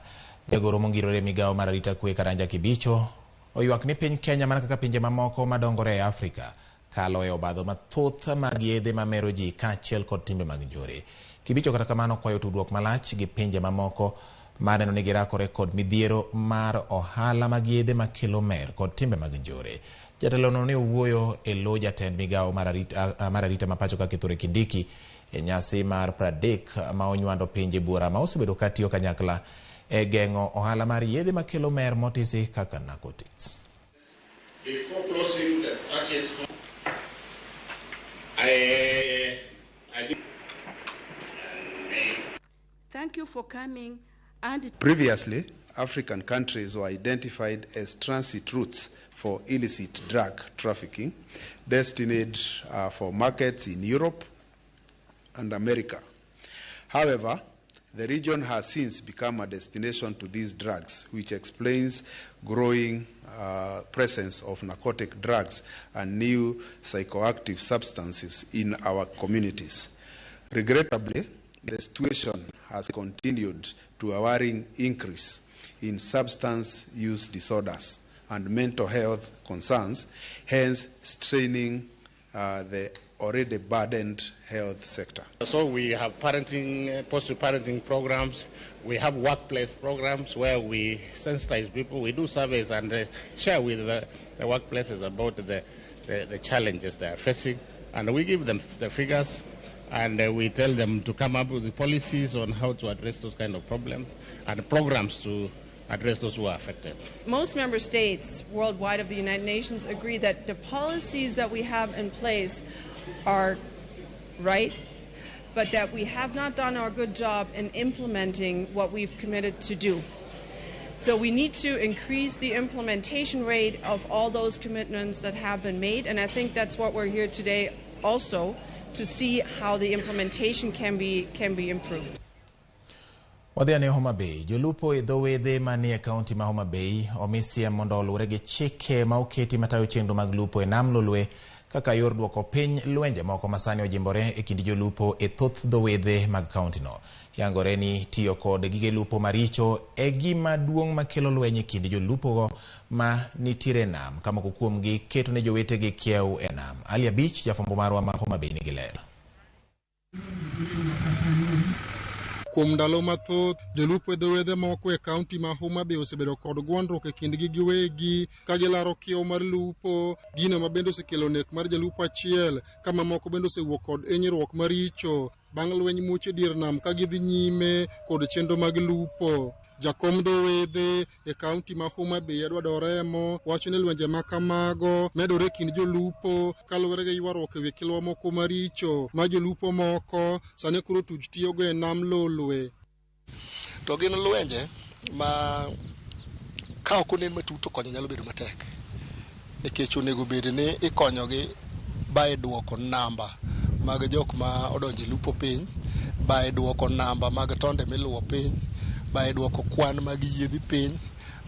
Jagoro mongirore migawo mar arita kwe Karanja Kibicho oywak ni piny Kenya mana kaka pinje mamoko madongore e Afrika kalo e obadho mathoth mag yedhe mamero ji kaachiel kod timbe mag njore. Kibicho kata kamano kwayo tudruok malach gi pinje mamoko mar neno ni girakore kod midhiero mar ohala mag yedhe makelo mer kod timbe mag njore. Jatelono ne owuoyo e lo jatend migawo mar arita ma pacho ka Kithure Kindiki e nyasi mar 30 ma onywando pinje buora ma osebedo katiyo kanyakla e geng'o ohala mar yedhe makelo mer motisi kaka narcotics. Before closing the 30th, I thank you for coming. And previously, African countries were identified as transit routes for illicit drug trafficking, destined for markets in Europe and America. However, the region has since become a destination to these drugs, which explains growing presence of narcotic drugs and new psychoactive substances in our communities. Regrettably, the situation has continued to a worrying increase in substance use disorders and mental health concerns, hence straining the already burdened health sector. So we have parenting, post-parenting programs, we have workplace programs where we sensitize people, we do surveys and share with the workplaces about the challenges they are facing, and we give them the figures and we tell them to come up with the policies on how to address those kind of problems and programs to address those who are affected. Most member states worldwide of the United Nations agree that the policies that we have in place are right, but that we have not done our good job in implementing what we've committed to do. So we need to increase the implementation rate of all those commitments that have been made, and I think that's what we're here today also, to see how the implementation can be improved. Wadhi ane Homa Bay. Jolupo e dho wedhe manie kaunti ma Homa Bay omi siem mondo oluwre gi chike ma oketi matayo chenro mag lupo e nam Lolwe kaka yor duoko piny lwenje moko masani ojimbore e kind jolupo e thoth dho wedhe mag kauntino. Yangore ni tiyo kod gige lupo maricho e gima duong' makelo lweny e kind jolupogo ma nitiere e nam, ka moko kuomgi keto ne jowetegi kiew e nam. Ali Abich, jafwambo marwa ma Homa Bay nigi ler. Kuom ndalo mathoth, jolupo e dho wedhe moko e kaunti ma Homa Bay osebedo kod gwandruok e kindgi giwegi ka gilaro kiewo mar lupo, gino ma bende osekelo nek mar jalupo achiel, ka mamoko bende osewuok kod hinyruok maricho bang' lweny muoch e dier nam ka gidhi nyime kod chenro mag lupo. Jakom dho wedhe e kaunti ma Homa Bay Edward Oremo wacho ni lwenje ma kamago medore e kind jolupo kaluwore gi ywaruok ewi kilwa moko maricho ma jolupo moko sani koro tuch tiyogo e nam Lolwe. To gin lwenje ma ka ok onen matut to konyo nyalo bedo matek, nikech onego bed ni ikonyogi by duoko namba mag jok ma odonjo e lupo piny, by duoko namba mag tonde miluwo piny, by duoko kwan mag yiedhi piny,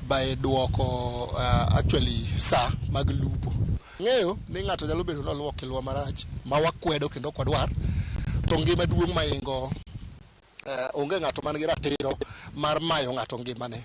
by duoko actually sa mag lupo. Ng'eyo ni ng'ato nyalo bedo ni oluwo kilwa marach ma wakwedo kendo ok wadwar, to ngima duong' maingo onge ng'ato man gi ratiro mar mayo ng'ato ngimane.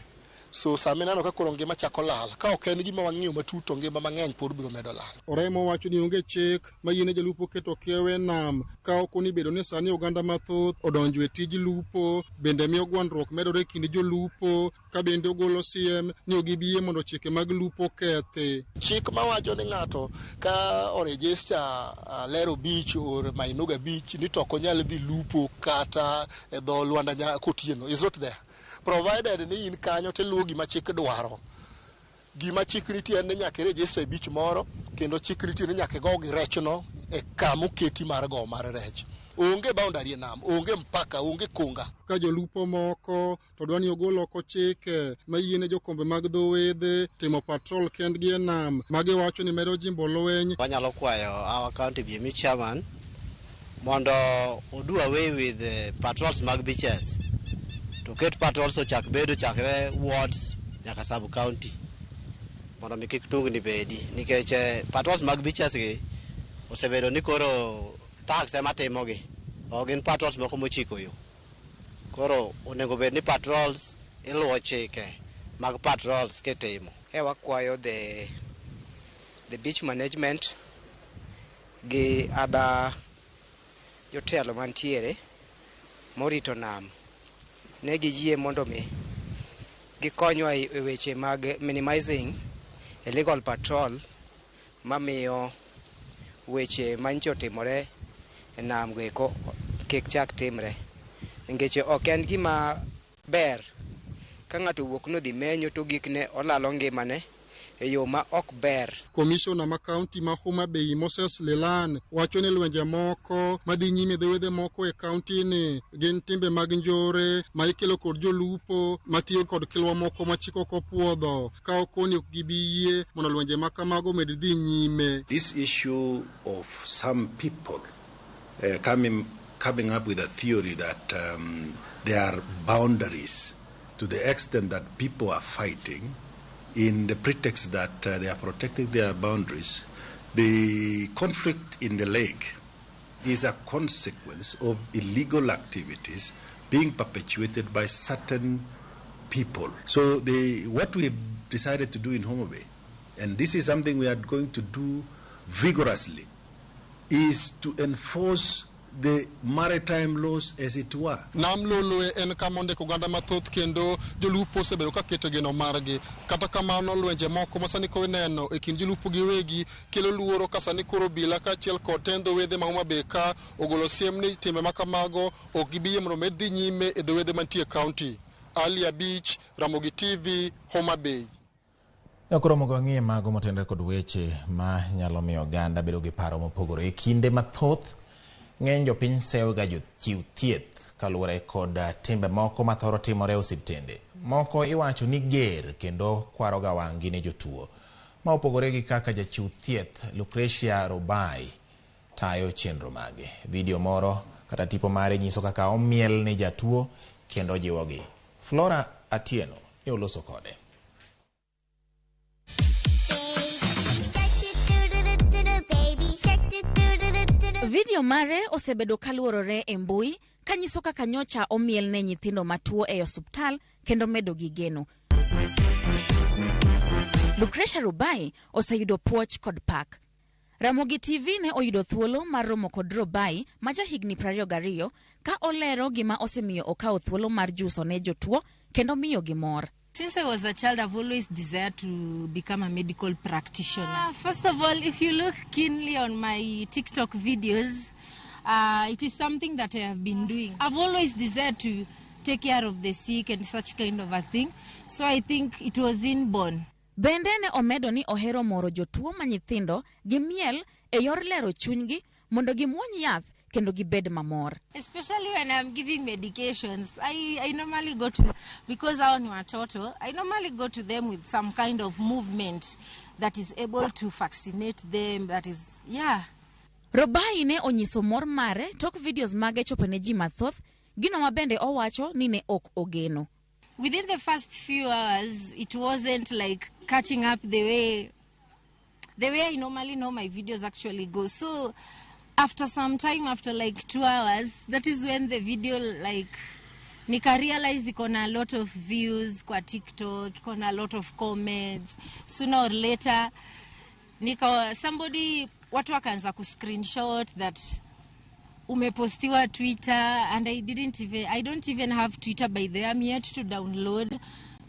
So sama ineno ka koro ngima chako lal, ka ok en gima wang'iyo matut to ngima mang'eny pod biro medo lal. Oremo wacho ni onge chik ma yiene jolupo keto kiewo e nam ka ok ni bedo ni sani oganda mathoth odonjo e tij lupo, bende miyo gwandruok medore e kind jolupo, ka bende ogolo siem ni ok gibi yie mondo chike mag lupo kethi. Chik mawacho ni ng'ato ka orejista Lero Beach or Mainuga Beach ni to ok onyal dhi lupo kata e dho Lwanda Kotieno is not there. Provided ni in kanyo tiluwo gima chik dwaro. Gima chik nitie en ni nyaka irejista e beach moro, kendo chik nitie ni nyaka igo gi rechno e kama oketi mar go mar rech. Onge boundary e nam, onge mpaka, onge konga. Ka jolupo moko to dwa ni ogol oko chike mayiene jokombe mag dho wedhe timo patrol kendgi e nam magiwacho ni medo jimbo lweny. Wanyalo kwayo our county BMU chairman mondo odo away with patrols mag beaches to ket patrols ochak bedo chakre wards nyaka sub county mondo mi kik tungni bedi nikech patrols mag beaches gi osebedo ni koro tax ema timogi, ok gin patrols moko mochiko yo. Koro onego bed ni patrols iluwo chike mag patrols kitimo. Wakwayo the beach management gi other jotelo mantiere morito nam ne giyie mondo mi gikonywa e weche mag minimizing illegal patrol mamiyo weche manyicho timore e nam go eko kik chak timre. Nikech ok en gima ber ka ng'ato owuok nodhi menyo to gikne olalo ngimane e yo ma ok ber. Komishona ma kaunti ma Homa Bay Moses Lelan wacho ni lwenje moko madhi nyime dho wedhe moko e kaunti ni gin timbe mag njore ma ikelo kod jolupo matiyo kod kilwa moko ma chik ok opuodho ka okoni ok gibi yie mondo lwenje ma kamago med dhi nyime. This issue of some people coming up with a theory that there are boundaries to the extent that people are fighting in the pretext that they are protecting their boundaries. The conflict in the lake is a consequence of illegal activities being perpetuated by certain people. So what we've decided to do in Homa Bay, and this is something we are going to do vigorously, is to enforce the maritime laws as it were. Nam Lolwe en kama ondiko oganda mathoth kendo jolupo osebedo ka keto geno margi. Kata kamano lwenje moko ma sani koro ineno e kind jolupo giwegi kelo luoro ka sani koro obila kaachiel kod tend dho wedhe ma Homa Bay ka ogolo siem ni timbe ma kamago ok gibi yie mondo med dhi nyime e dho wedhe mantie e kaunti. Ali Abich, Ramogi TV, Homa Bay. Koro mogo wang'iye mago motenore kod weche ma nyalo miyo oganda bedo gi paro mopogore. E kinde mathoth ng'eny jopiny seyoga jochiw thieth kaluwore kod timbe moko mathoro timore e osiptende. Moko iwacho ni ger kendo kwaroga wang'gi ne jotuo. Ma opogore gi kaka jachiw thieth Lucretia Robai tayo chenro mage. Video moro kata tipo mare nyiso kaka omiel ne jatuo kendo jiwogi. Flora Atieno ne oloso kode. Video mare osebedo kaluorore e mbui kanyiso kaka nyocha omiel ne nyithindo matuo e osuptal kendo medo gi geno. Lucretia Rubai oseyudo puoch kod pak. Ramogi TV ne oyudo thuolo mar romo kod Rubai ma jahigni 22 ka olero gima osemiyo okawo thuolo mar juso ne jotuo kendo miyo gi mor. Since I was a child, I've always desired to become a medical practitioner. First of all, if you look keenly on my TikTok videos, it is something that I have been doing. I've always desired to take care of the sick and such kind of a thing. So I think it was inborn. Bende ne omedo ni ohero moro jotuo ma nyithindo gi miel e yor lero chunygi mondo gimuony yath kendo gibed mamor. Especially when I'm giving medications, I normally go to, because I own watoto, I normally go to them with some kind of movement that is able to vaccinate them, that is, yeah. Robai ne onyiso mor mare tok videos mage chopo ne ji mathoth, gino ma bende owacho ni ne ok ogeno. Within the first few hours, it wasn't like catching up the way I normally know my videos actually go. So after some time, after like 2 hours, that is when the video, like, nika realize iko na a lot of views kwa TikTok, iko na a lot of comments. Sooner or later, nika somebody, watu wakaanza ku screenshot that umepostiwa Twitter, and I don't even have Twitter by the way, I'm yet to download.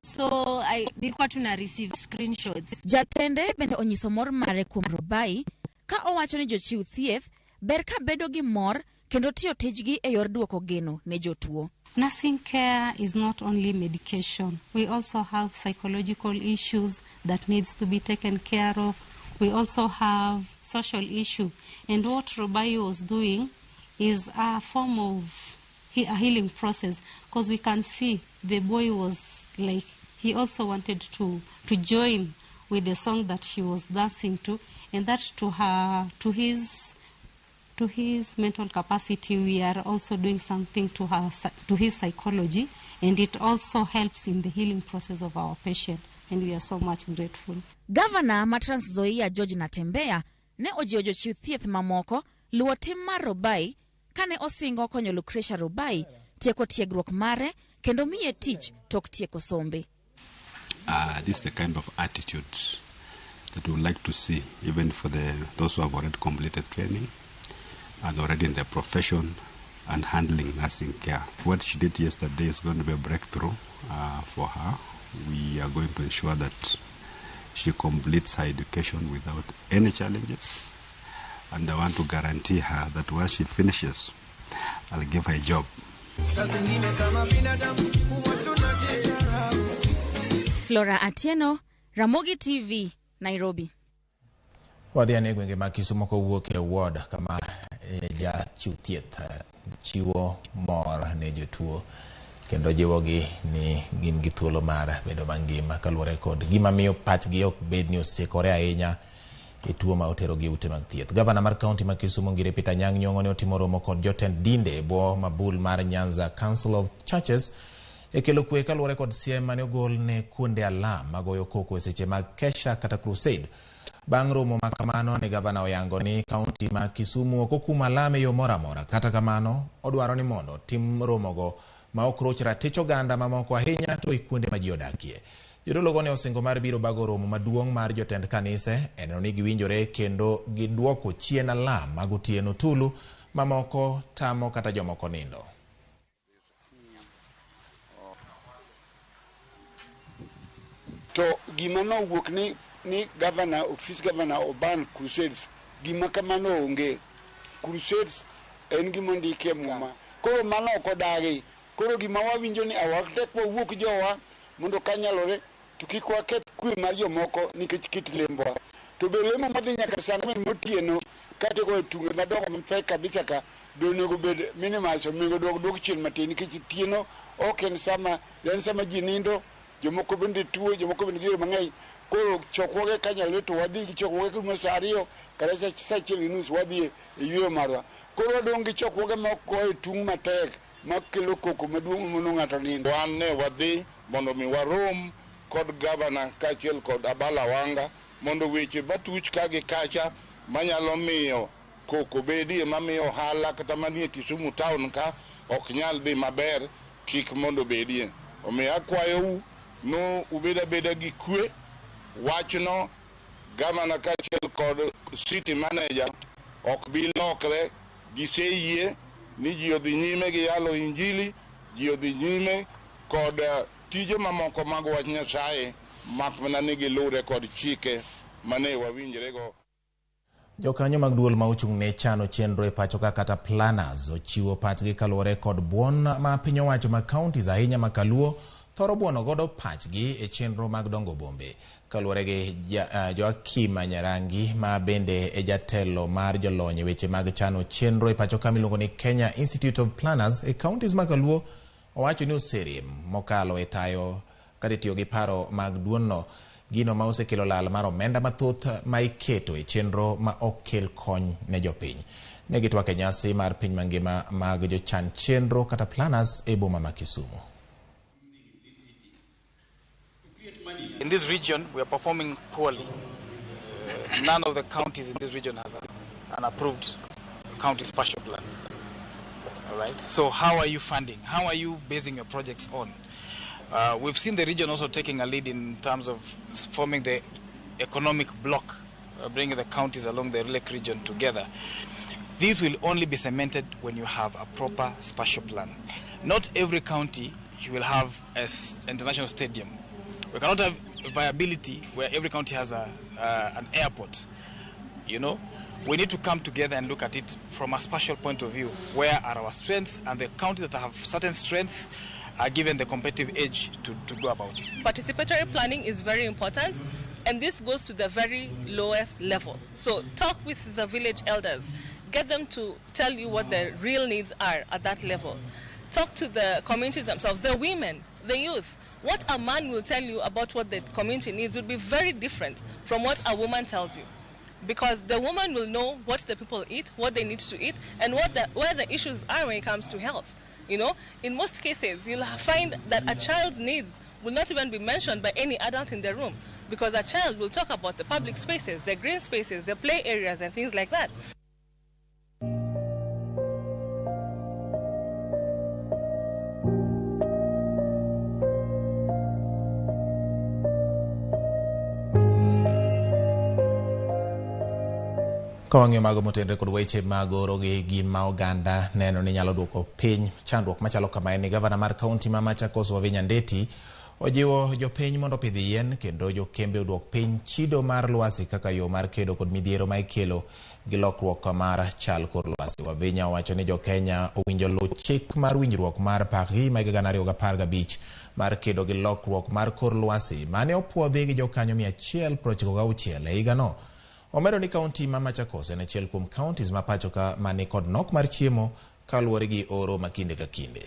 So I nilikuwa tuna receive screenshots. Jatende bende onyiso mor mare kuom Robai ka owacho ni jochiw thieth ber ka bedo gi mor kendo tiyo tijgi e yor duoko geno ne jotuo. Nursing care is not only medication. We also have psychological issues that needs to be taken care of. We also have social issue. And what Robai was doing is a form of a healing process, because we can see the boy was like, he also wanted to join with the song that she was dancing to, and that to her, to his mental capacity, we are also doing something to her, to his psychology, and it also helps in the healing process of our patient, and we are so much grateful. Governor ma Trans Nzoia George Natembeya ne ojiwo jochiw thieth mamoko luwo tim mar Robai kane osingo konyo Lucretia Robai tieko tiegruok mare kendo miye tich tok tieko sombe. This is the kind of attitude that we would like to see, even for those who have already completed training and already in the profession and handling nursing care. What she did yesterday is going to be a breakthrough for her. We are going to ensure that she completes her education without any challenges. And I want to guarantee her that once she finishes, I'll give her a job. Flora Atieno, Ramogi TV, Nairobi. Wadhi ane gwenge mag Kisumo kowuok e ward kama jachiw thieth chiwo mor ne jotuo kendo jiwogi ni gin gi thuolo mar bedo mangima kaluwore kod gima miyo pachgi ok bed ni osekore ahinya e tuo ma oterogi e ute mag thieth. Gavana mar kaunti ma Kisumo Ngire Peter Anyang' Nyong'o ne otimo romo kod jotend dinde e bwo mabul mar Nyanza Council of Churches e kelo kwe kaluwore kod siem mane ogol ne kuonde alam magoyo koko e seche mag kesha kata crusade. Bang' romo ma kamano ne gavana oyango ni kaunti ma Kisumu ok okum alam e yo moro amora. Kata kamano, odwaro ni mondo tim romogo ma ok roch ratich oganda mamoko ahinya to e kuonde ma ji odakie. Jodologo ne osingo mar biro bago romo maduong' mar jotend kanise e neno ni giwinjore kendo giduoko chien alam mag otieno tulu mamoko tamo kata jomoko nindo. To gima nowuok ni governor, office governor oban crusades, gima kamano onge. Crusades en gima ondiki e Muma. Koro mano ok odagi. Koro gima wawinjo ni awatek wawuok jowa mondo kanyalore to kik waketh kwe mar jomoko nikech kit lembwa. To be lemo madhi nyaka saa ang'wen motieno kata goyo tunge madongo mapek kabisa ka be onego bed minimize, onego duok chien matin nikech otieno ok en sama, en sama ji nindo, jomoko bende tuo, jomoko bende gi yore mang'eny. Koro chokruoge kanyalore to wadhi gi chokruoge kuom saa 2 kata saa 1:30 wadhi e yueyo marwa. Koro wadong' gi chokruoge ma ok goyo tung' matek makelo koko maduong' mono ng'ato nindo. Wan ne wadhi mondo mi warom kod gavana kaachiel kod Abala Wanga mondo weche matuch ka gi kacha manyalo miyo koko bedie mamiyo ohala kata manie Kisumu town ka ok nyal dhi maber kik mondo bedie. Omiyo akwayou no ubed abeda gi kwe. Wachno gavana kaachiel kod city manager ok bi lokre, giseyie ni ji odhi nyime gi yalo injili, ji odhi nyime kod tije mamoko mag wach Nyasaye mak mana ni gilure kod chike mane wawinjrego. Jokanyo mag duol ma ochung' ne chano chenro e pacho ka kata planners ochiwo pachgi kaluwore kod buon ma piny owacho mag counties ahinya ma Kaluo thoro buono godo pachgi e chenro mag dongo bombe. Kaluwore gi Joakim Nyarangi ma bende e jatelo mar jolony e weche mag chano chenro e pacho ka miluongo ni Kenya Institute of Planners e counties ma Kaluo, owacho ni oserem mokalo e tayo kata tiyo gi paro mag duonno, gino ma osekelo lal mar omenda mathoth ma iketo e chenro ma ok kel kony ne jopiny. Ne gitwak e nyasi mar piny mangima mag jochan chenro kata planners e boma ma Kisumu. In this region, we are performing poorly. None of the counties in this region has an approved county spatial plan. All right. So how are you funding? How are you basing your projects on? We've seen the region also taking a lead in terms of forming the economic bloc, bringing the counties along the Lake region together. This will only be cemented when you have a proper spatial plan. Not every county will have an international stadium. We cannot have viability where every county has an airport. You know, we need to come together and look at it from a spatial point of view. Where are our strengths? And the counties that have certain strengths are given the competitive edge to go about it. Participatory planning is very important And this goes to the very lowest level. So talk with the village elders. Get them to tell you what their real needs are at that level. Talk to the communities themselves, the women, the youth. What a man will tell you about what the community needs will be very different from what a woman tells you. Because the woman will know what the people eat, what they need to eat, and where the issues are when it comes to health. You know, in most cases, you'll find that a child's needs will not even be mentioned by any adult in the room, because a child will talk about the public spaces, the green spaces, the play areas, and things like that. Ka wang'iyo mago motenre kod weche mag oro gi gima oganda neno ni nyalo duoko piny chandruok machalo kama en ni gavana mar kaunti ma Machakos Wavinya Ndeti ojiwo jopiny mondo opidh yien kendo jokembe oduok piny chido mar lwasi kaka yo mar kedo kod midhiero ma ikelo gi lokruok mar chal kor lwasi. Wavinya owacho ni jokenya owinjo luw chik mar winjruok mar Paris ma higa 2015 mar kedo gi lokruok mar kor lwasi mane opuodhi gi jokanyo 196 e higano. Omedo ni kaunti ma Machakos en achiel kuom counties ma pacho ka mani kod nok mar chiemo kaluwore gi oro ma kinde ka kinde.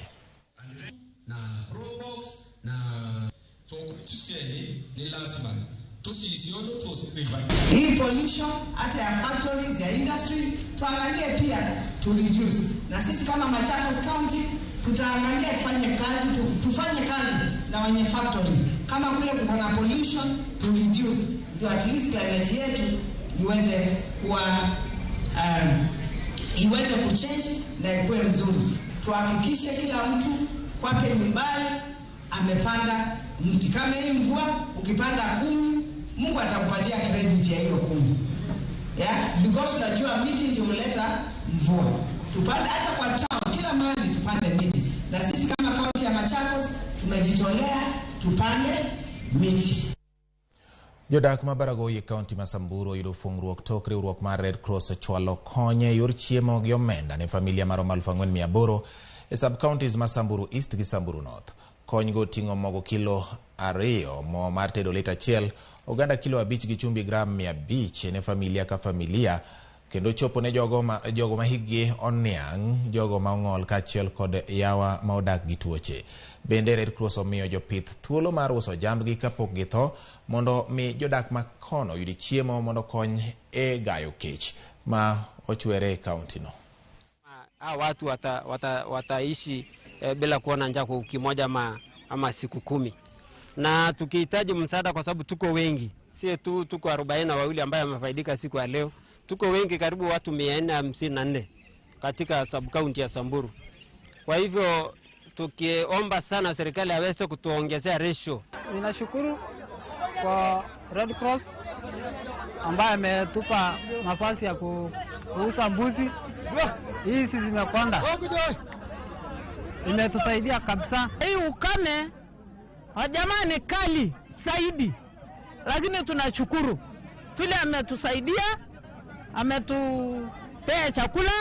Hii pollution hata ya factories ya industries tuangalie pia to reduce. Na sisi kama Machakos County tutaangalia tufanye kazi na wenye factories. Kama kule kuna pollution to reduce, ndio at least climate yetu iweze kuwa iweze kuchange na ikuwe mzuri. Tuhakikishe kila mtu kwake nyumbani amepanda mti. Kama hii mvua ukipanda 10, Mungu atakupatia credit ya hiyo 10. Yeah, because unajua miti ndio huleta mvua. Tupande hata kwa town, kila mahali tupande miti. Na sisi kama kaunti ya Machakos tumejitolea tupande miti. Jodak ma Baragoi e kaunti ma Samburu oyudo fungruok tok riwruok mar Red Cross ochwalo kony e yor chiemo gi omenda ne familia maromo 4,800 e sub-counties ma Samburu East gi Samburu North. Kony go ting'o mogo kilo 2, mo mar tedo lita 1, oganda kilo 5 gi chumbi gram 500 ne familia ka familia, kendo chopo ne jogo ma hikgi oniang', jogo ma ong'ol kaachiel kod yawa ma odak gi tuoche. Bende Red Cross omiyo jopith thuolo mar uso jambgi kapok githo mondo mi jodak ma kono oyud chiemo mondo kony e gayo kech ma ochwere e kaunti no. Watu wataishi bila kuona njaa kwa wiki moja ama siku 10. Na tukihitaji msaada kwa sababu tuko wengi, si tu tuko 42 ambaye wamefaidika siku ya leo. Tuko wengi karibu watu 454 katika sub county ya Samburu. Kwa hivyo tukiomba sana serikali aweze kutuongezea ratio. Ninashukuru kwa Red Cross ambaye ametupa nafasi ya kuuza mbuzi. Hizi zimekonda. Imetusaidia kabisa. Hii ukame jamani kali zaidi. Lakini tunashukuru. Tule ametusaidia, ametupea chakula,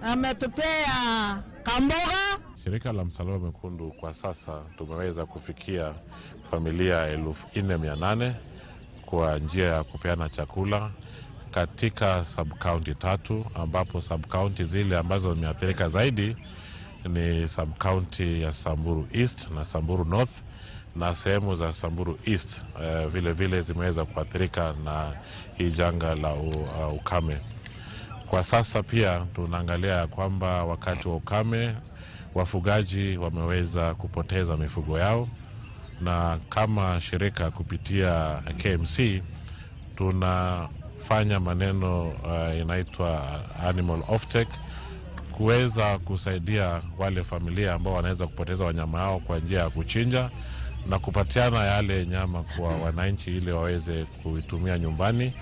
ametupea kamboga. Shirika la Msalaba Mwekundu kwa sasa tumeweza kufikia familia 4,800 kwa njia ya kupeana chakula katika sub-county 3, ambapo sub-county zile ambazo zimeathirika zaidi ni sub-county ya Samburu East na Samburu North, na sehemu za Samburu East vile vile zimeweza kuathirika na hii janga la ukame. Kwa sasa pia tunaangalia kwamba wakati wa ukame wafugaji wameweza kupoteza mifugo yao, na kama shirika kupitia KMC tunafanya maneno inaitwa animal offtake, kuweza kusaidia wale familia ambao wanaweza kupoteza wanyama hao kwa njia ya kuchinja na kupatiana yale nyama kwa wananchi ili waweze kuitumia nyumbani.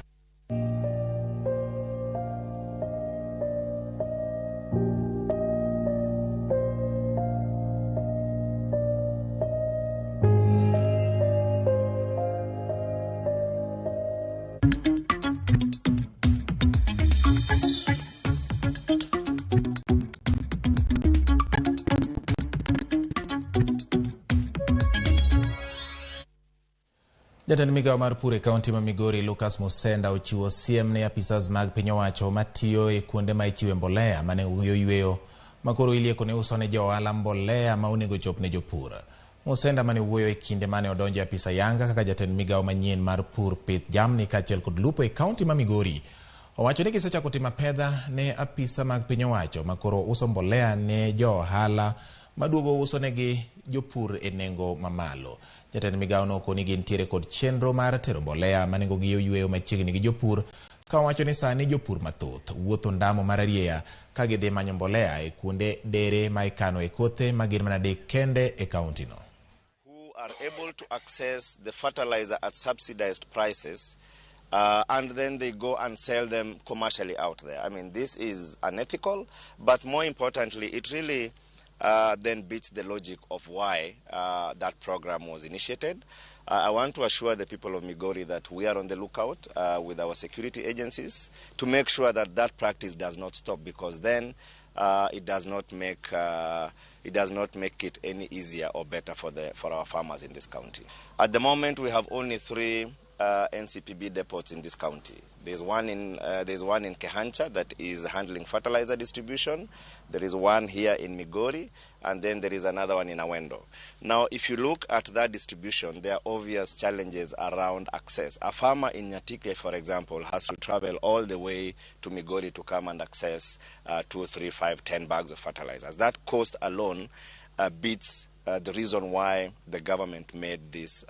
Jatend migawo mar pur e kaunti ma Migori Lucas Musenda ochiwo siem ne apisas mag piny owacho matiyo e kuonde ma ichiwe mbolea ma nengogi oyweyo ma koro ilieko ni uso ne jo ohala mbolea ma onego chop ne jopur. Musenda mane wuoyo e kinde mane odonjo e apis ayanga kaka jatend migawo manyien mar pur, pith jamni kaachiel kod lupo e kaunti ma Migori owacho ni gisechako timo apedha ne apisa mag piny owacho ma koro uso mbolea ne jo ohala maduogo uso negi jopur e nengo mamalo. Jatend migawo no okoni gintiere kod chenro mar tero mbolea ma nengogi oyweyo machiegni gi jopur ka owacho ni sani jopur mathoth wuotho ndamo mar arieya ka gidhi manyo mbolea e kuonde dere ma ikano e kothe ma gin mana adek kende e kaunti no. Who are able to access the fertilizer at subsidized prices, and then they go and sell them commercially out there. I mean, this is unethical, but more importantly, it really then beats the logic of why that program was initiated. I want to assure the people of Migori that we are on the lookout with our security agencies to make sure that that practice does not stop, because then it does not make it any easier or better for our farmers in this county. At the moment, we have only 3 NCPB depots in this county. There's one in Kehancha that is handling fertilizer distribution. There is one here in Migori, and then there is another one in Awendo. Now, if you look at that distribution, there are obvious challenges around access. A farmer in Nyatike, for example, has to travel all the way to Migori to come and access 2, 3, 5, 10 bags of fertilizers. That cost alone beats the reason why the government made this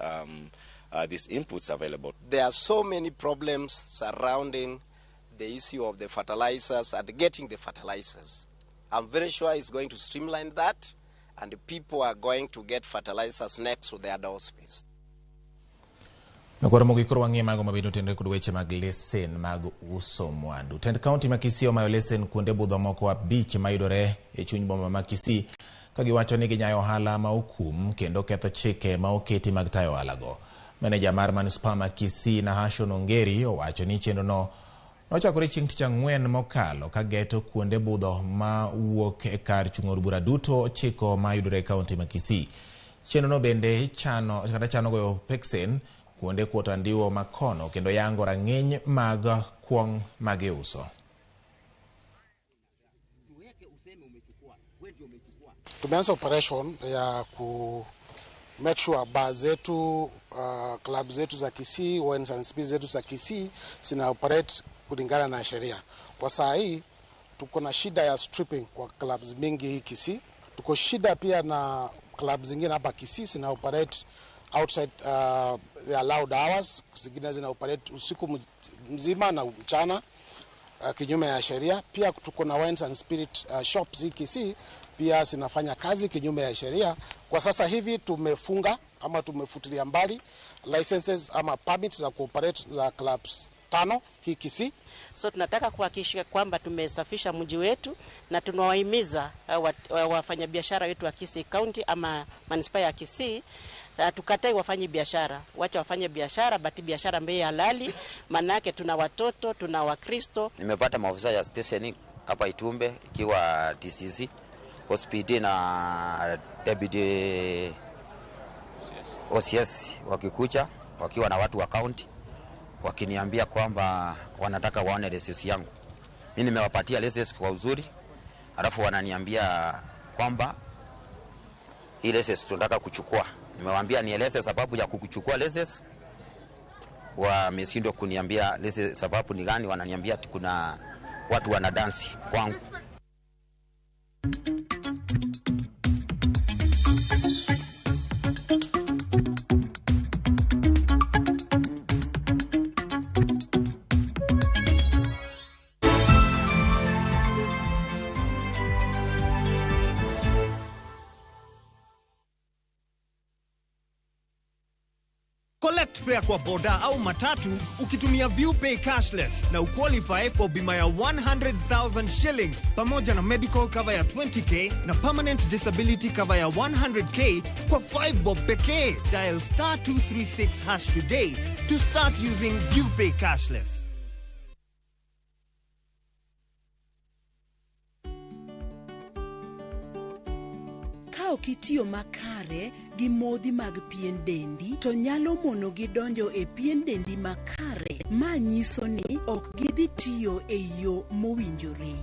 these inputs available. There are so many problems surrounding the issue of the fertilizers and getting the fertilizers. I'm very sure it's going to streamline that, and the people are going to get fertilizers next to their doorsteps. Nokoro mogik koro wang'iye mago mabende otenore kod weche mag lesen mag uso mwandu. Tend kaunti ma Kisii omayo lesen kuonde budho moko 5 mayudore e chuny boma ma Kisii ka giwacho ni ginyayo ohala ma okum kendo ketho chike ma oketi mag tayo ohalago. Meneja mar manispaa ma Kisii Nahashon Ongeri owacho ni chenro no nochakore chieng' tich ang'wen mokalo ka geto kuonde budho ma wuok e kar chung' od bura duto 9 mayudore e kaunti ma Kisii. Chenro no bende chano goyo peksen kuonde kuoto andiwo makono kendo yango rang'iny mag kuong' magiuso. Tumeanza operation ya ku make sure bar zetu, club zetu za Kisii, wines and spirits zetu za Kisii zina operate kulingana na sheria. Kwa saa hii tuko na shida ya stripping kwa clubs mingi hii Kisii. Tuko shida pia na clubs zingine hapa Kisii zina operate outside the allowed hours, zingine zina operate usiku mzima na mchana kinyume ya sheria. Pia tuko na wines and spirit shops hii Kisii pia zinafanya kazi kinyume ya sheria. Kwa sasa hivi tumefunga ama tumefutilia mbali licenses ama permits za kuoperate za clubs 5 hii Kisii. So tunataka kuhakikisha kwamba tumesafisha mji wetu na tunawahimiza wafanyabiashara wetu wa Kisii County ama manispaa ya Kisii tukatai wafanye biashara, wacha wafanye biashara, bati biashara mbele halali, manake tuna watoto, tuna Wakristo. Nimepata maofisa ya station hapa Itumbe ikiwa TCC, OSPD na Deputy OCS wakikucha wakiwa na watu wa county wakiniambia kwamba wanataka waone lesesi yangu. Mimi nimewapatia lesesi kwa uzuri, alafu wananiambia kwamba hii lesesi tunataka kuchukua. Nimewaambia nieleze sababu ya kukuchukua lesesi, wameshindwa kuniambia lesesi sababu ni gani. Wananiambia kuna watu wanadansi kwangu. Collect fare kwa boda au matatu ukitumia ViewPay cashless na uqualify for bima ya 100,000 shillings pamoja na medical cover ya 20k na permanent disability cover ya 100k kwa 5 bob pekee. Dial star 236 hash today to start using ViewPay cashless. Ka ok itiyo makare gi modhi mag pien dendi to nyalo monogi donjo e pien dendi makare. Ma nyiso ni ok gidhi tiyo e yo mowinjore.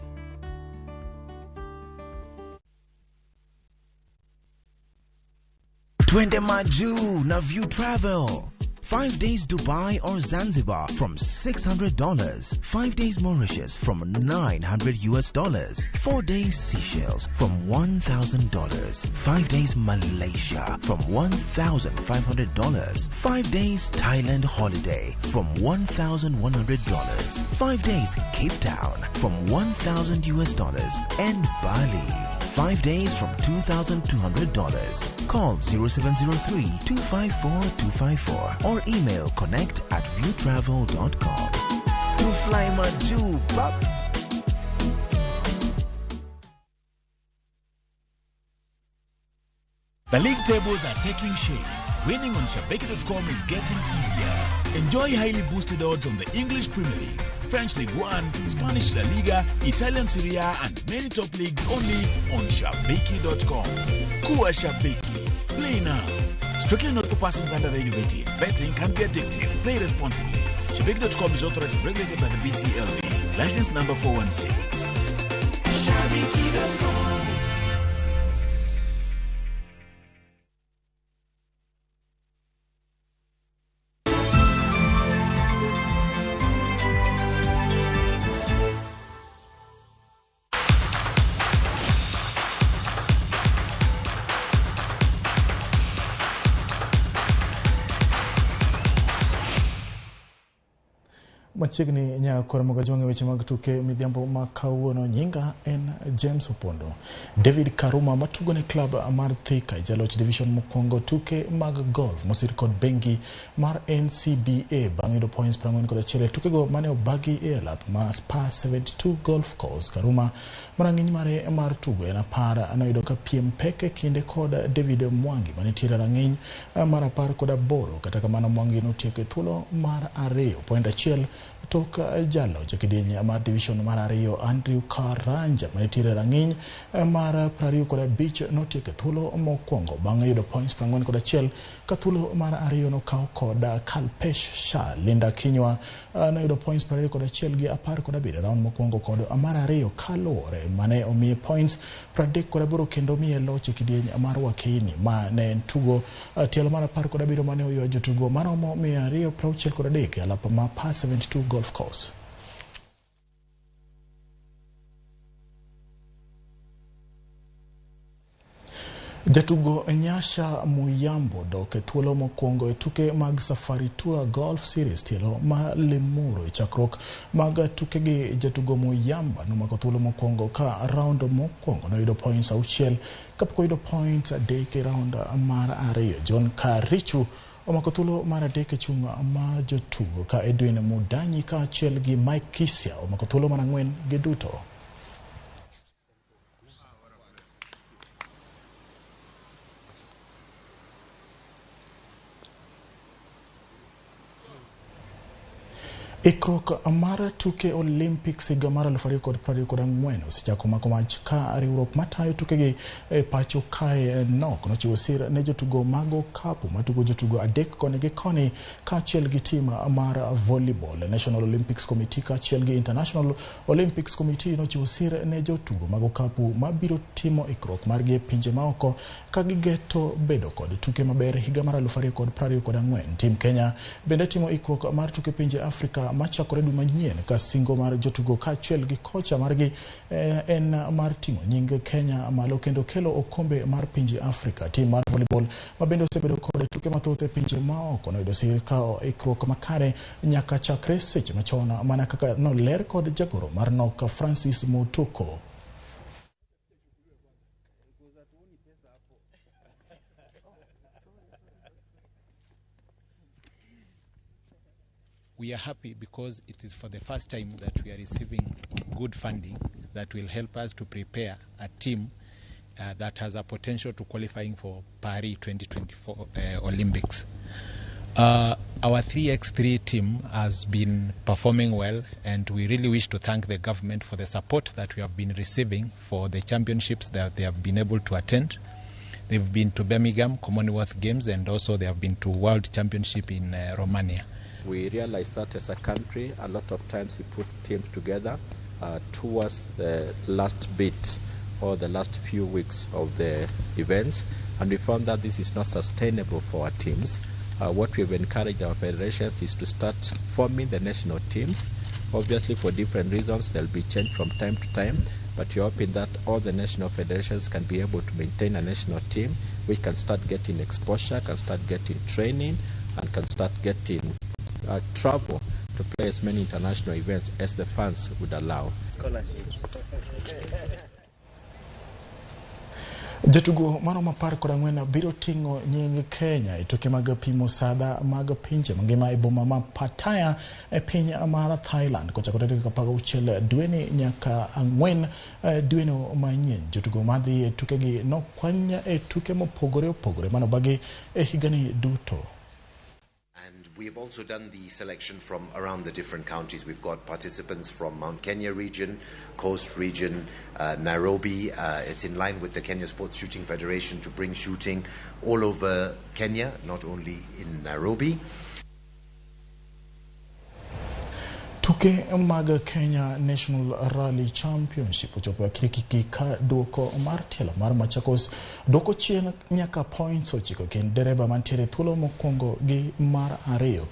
Twende Maju na View Travel. 5 days Dubai or Zanzibar from $600. 5 days Mauritius from $900. 4 days Seychelles from $1,000. 5 days Malaysia from $1,500. 5 days Thailand holiday from $1,100. 5 days Cape Town from $1,000 and Bali. 5 days from $2,200. Call 0703 254 254 or email connect@viewtravel.com. To fly Maju, bop. The league tables are taking shape. Winning on Shabiki.com is getting easier. Enjoy highly boosted odds on the English Premier League, French League One, Spanish La Liga, Italian Serie A, and many top leagues only on Shabiki.com. Kuwa Shabiki. Play now. Strictly not for persons under the age of 18. Betting can be addictive. Play responsibly. Shabiki.com is authorized and regulated by the BCLB. License number 416. Shabiki.com. Machiegni nyakor Mogajwang' e weche mag tuke midhiambo ma kawuono. Nyinga en James Opondo. David Karuma matugo ne klab mar Thika e jaloch division mokwongo tuke mag golf mosir kod bengi mar NCBA bang' yudo points 41 e tukego mane obagi e alap ma Spa 72 Golf Course. Karuma marang'iny mare mar tugo en 10 noyudo ka piem pek e kinde kod David Mwangi manitiere rang'iny mar 18. Kata kamano Mwangi notieko e thuolo mar 2 point 1 tok jaloch e kidieny mar division mar 2 Andrew Karanja manitiere rang'iny mar 25 notieko e thuolo mokwongo bang' yudo points 41 ka thuolo mar 2 nokaw kod Kalpesh Shah. Linda Kinywa noyudo points 21 gi 17 round mokwongo kod mar 2 kaluwore mane omiye points 38 kendo miye loch e kidieny mar Wakini ma ne en tugo tielo mar 17 mane oywa jotugo maromo 263 e alap ma Par 72 Golf Course. Jatugo Nyasha Muyambo dok e thuolo mokwongo e tuke mag Safari Tour Golf Series tielo ma Limuru. E chakruok mag tukegi jatugo Muyamba nomako thuolo mokwongo ka round mokwongo noyudo points 6 kapok oyudo points 3 e round mar 2. John Karichu omako thuolo mar 3 e chung' mar jotugo ka Edwin Mudanyi kaachiel gi Mike Kisia omako thuolo mar 4 giduto. Ikruok mar tuke Olympics higa mar 2024 osechako mako mach ka riwruok matayo tukegi e pacho kae NOC nochiwo sir ne jotugo mag okapu matugo jotugo 3 koni gi koni kaachiel gi tim mar volleyball. National Olympics Committee kaachiel gi International Olympics Committee nochiwo sir ne jotugo mag okapu mabiro timo ikruok margi e pinje maoko ka gigeto bedo kod tuke maber higa mar 2024. Tim Kenya bende timo ikruok mar tuke pinje Afrika machakore dwe manyien ka singo mar jotugo kaachiel gi kocha margi en mar ting'o nying Kenya malo kendo kelo okombe mar pinje Afrika. Tim mar volleyball ma bende osebedo kod tuke mathoth e pinje maoko noyudo sir ka ikruok makare nyaka chakre seche machon mana kaka noler kod jagoro mar NOC Francis Mutoko. We are happy because it is for the first time that we are receiving good funding that will help us to prepare a team that has a potential to qualifying for Paris 2024 Olympics. Our 3x3 team has been performing well, and we really wish to thank the government for the support that we have been receiving for the championships that they have been able to attend. They've been to Birmingham, Commonwealth Games, and also they have been to World Championship in Romania. We realize that as a country, a lot of times we put teams together towards the last bit or the last few weeks of the events, and we found that this is not sustainable for our teams. What we've encouraged our federations is to start forming the national teams. Obviously, for different reasons, there'll be change from time to time, but we're hoping that all the national federations can be able to maintain a national team which can start getting exposure, can start getting training, and can start getting travel to play as many international events as the funds would allow. Scholarships. Jotugo maromo 14 biro ting'o nying Kenya e tuke mag pimo sadha mag pinje mangima e boma ma Pattaya e piny mar Thailand kochakore tarik 16 dweni nyaka 4 dweno manyien. Jotugo madhi e tukegi nokwany e tuke mopogore opogore manobagi e higani duto. And we have also done the selection from around the different counties. We've got participants from Mount Kenya region, Coast region, Nairobi. It's in line with the Kenya Sports Shooting Federation to bring shooting all over Kenya, not only in Nairobi. Tuke mag Kenya National Rally Championship ochopo e kirikiki ka duoko mar tielo mar Machakos duoko chien nyaka points 9 kind dereba mantiere thuolo mokwongo gi mar ariyo.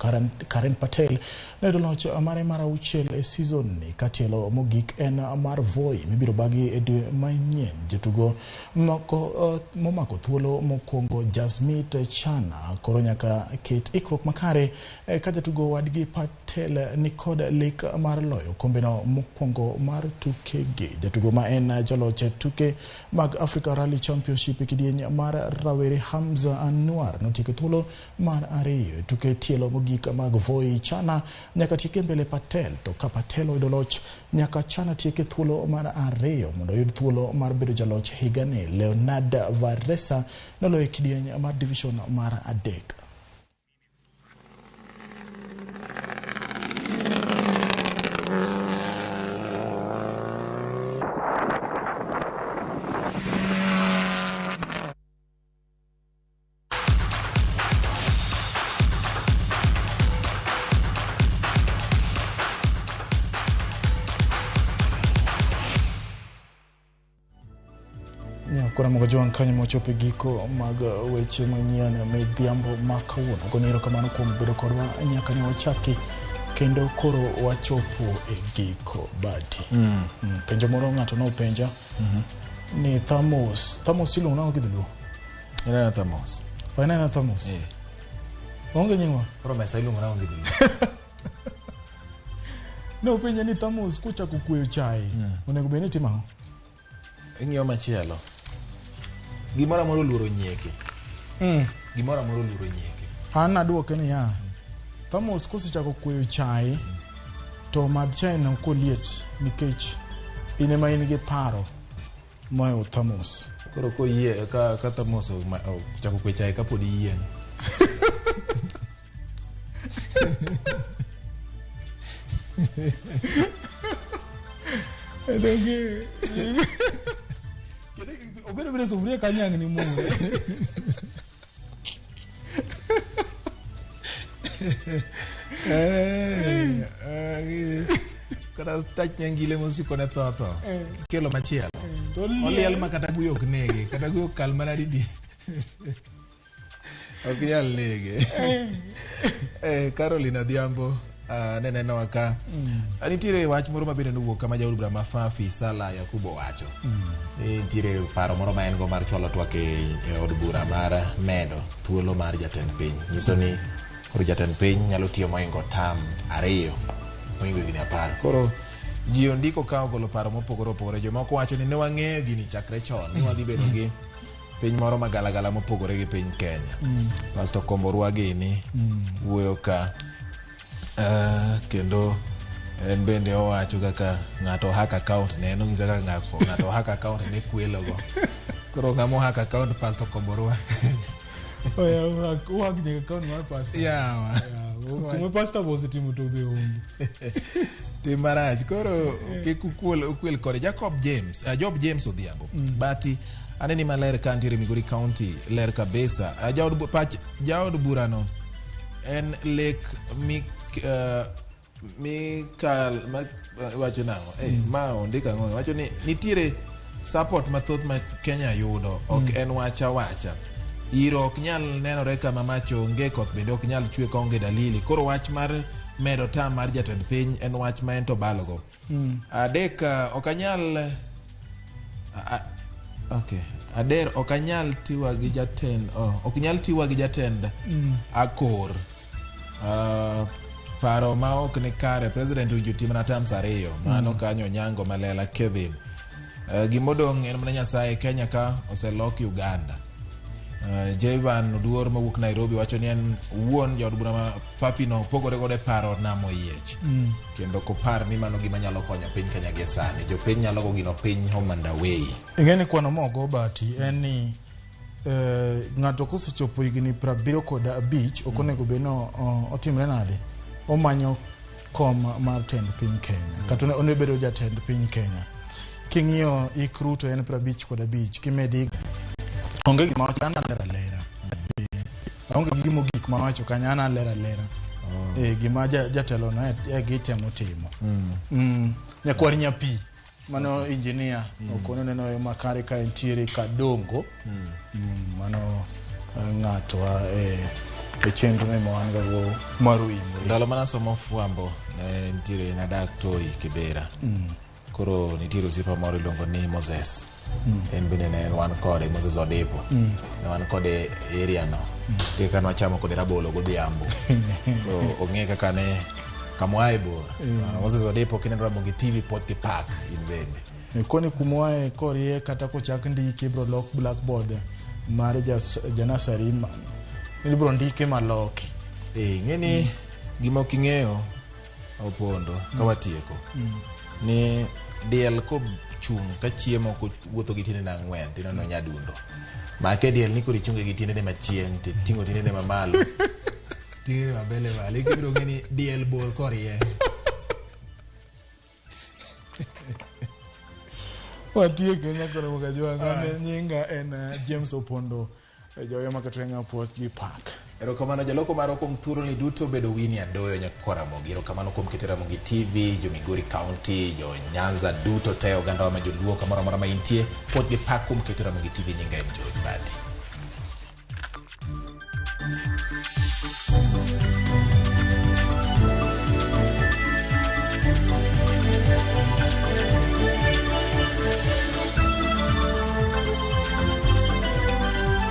Karen Patel noyudo loch mare mar 6 e season ni ka tielo mogik en mar Voi mibiro bagi e dwe manyien. Jotugo moko momako thuolo mokwongo Jasmit Chana koro nyaka ket ikruok makare ka jatugo wadgi Patel nikod lek mar loyo kombeno mokwongo mar tukegi. Jatugo ma en jaloch e tuke mag Africa Rally Championship e kidieny mar rawere Hamza Anwar notieko thuolo mar 2 e tuke tielo mogik mag Voi. Chana nyaka tieke mbele Patel, to ka Patel oyudo loch nyaka Chana tieke thuolo mar 2 mondo oyud thuolo mar bedo jaloch higani. Leonard Varesa noloyo e kidieny mar division mar 3. Kora mogo kanyo mochopo e giko mag weche manyien midhiambo ma kawuono. Agoni erokamano kuom bedo kodwa nyaka ne wachaki kendo koro wachopo e giko badi. Penjo moro ng'ato nopenja ni Thamos iluongo nang'o gi dholuo? En Thamos. En aena Thamos. Onge nyingwa? Koro mesa iluongo nang'o gi dholuo? Nopenja ni Thamos kochako kweyo chai onego bed ni itimo ang'o? Ing'iyo machielo. Gimoro amora oluoro nyieke. Gimoro amora oluoro nyieke. An aduoke niya, Thamos kosechako kweyo chai to madh chai no koliet nikech in ema in gi paro mohewo Thamos. Koro koyie ka Thamos ochako kweyo chai kapod iyieng'. Obedo bedo sufuria kanyang' ni mure. Kata tach nyangile mosiko ne tho. Kelo machielo. Oliel ma kata guyo ok nege, kata guyo kal mana didi. Ok nyal nege. Caroline Adhiambo nenenowa ka. Nitiere wach moro mabende nowuok kama jaod bura ma Fafi Sala Yakubu wacho. Nitiere paro moro ma en go mar chwalo twak e od bura mar medo thuolo mar jatend piny. Nyiso ni koro jatend piny nyalo tiyo mohingo tam 2 mohingo higni 10. Koro ji ondiko ka ogolo paro mopogore opogore. Jomoko wacho ni ne wang'eyo gini chakre chon ni wadhi bedo gi piny moro magalagala mopogore gi piny Kenya. Pastor Komborwa gini wuoyo ka kendo en bende owacho kaka ng'ato hack account ne en ong'isa kaka ng'ato hack account ne kwelo go. Koro ng'ama hack account Pastor Komborwa. Oya hack nyaka account mar pastor. Yawa. Kuma pastor osetimo to be onge. Tim marach. Koro kik ukwel kode. Jacob James, Job James Odhiambo. Bati Aneni maler ka ntiere Migori County, ler kabisa. Jaod pach jaod burano en lek mi mikal ma wacho nang'o? Ma ondiko ang'o? Wacho ni nitiere support mathoth ma Kenya yudo, ok en wacha wacha. Iro ok nyal nenore kama mach onge, koth bende ok nyal chwe kaonge dalili. Koro wach mar medo tam mar jatend piny en wach ma en to balogo. Adek, ok anyal okay. Ader ok anyal tiwa gi jatend, oh, ok nyal tiwa gi jatend akor. Paro ma ok ni kare, president owinjo tim mana terms 2 mano. Kanyo Nyango Malela Kevin. Gimodong' en mana Nyasaye. Kenya ka oselok Uganda. Jevan Oduor mawuok Nairobi wacho ni en owuon jaod bura ma Papino pogore godo e paro namo yiech. Kendo kopar ni mano gima nyalo konyo piny Kenya gie sani. Jopiny nyalo go gino piny home and away. Ing'e ni kwano mogo bati en ni ng'ato kosechopo higni 75 ok onego bed ni otimre nade, omanyo kom mar tend piny Kenya kata onego bedo jatend piny Kenya. King'iyo ik Ruto en 55, kimedi onge gima wacho, an alero alera. Aonge gi gimogik mawacho kanyo, an alero alera. Gima jatelo no e gitemo timo. Nyakwar nyapi mano engineer okono neno yo makare ka entiere Kadongo. Mano ng'atwa e chenro no ema wan gago mar Oimore. Ndalo manasomo fwambo ne nitiere nadak Toi Kibera. Koro nitiere osiepa moro iluongo ni Moses. En bende ne wan kode, Moses Odipo. Ne wan kode e area no. Kaka nwachamo kode rabolo godhiambo. Koro ong'e kaka ne kamwae bor. Moses Odipo kineno Ramogi TV pot gi park in bende. Koni kumwae korie kata kochak ndike ibro lok blackboard mar janasari ibro ndike maloki. Ing'e ni gima ok ing'eyo Opondo ka watieko ni diel kochung' ka chiemo kowuotho gi tiendene ang'wen tineno nyadundo make diel ni koro ichunge gi tiendene machien titing'o tiendene mamalo tiendene mabele malo ibiro ng'e ni diel bor korie. Watieke nyakoro mokajwang'. Nyinga en James Opondo, jaoya makatwenga puoch gi pak. Erokamano jaloko marwa kuom thuoloni duto bedo Winnie Adoyo nyakwar Ramogi. Erokamano kuom keto Ramogi TV, jo Migori County, jo Nyanza duto te, ogandawa ma joluo kamoro amora ma intie. Puoch gi pak kuom keto Ramogi TV. Nyinga en George Bati.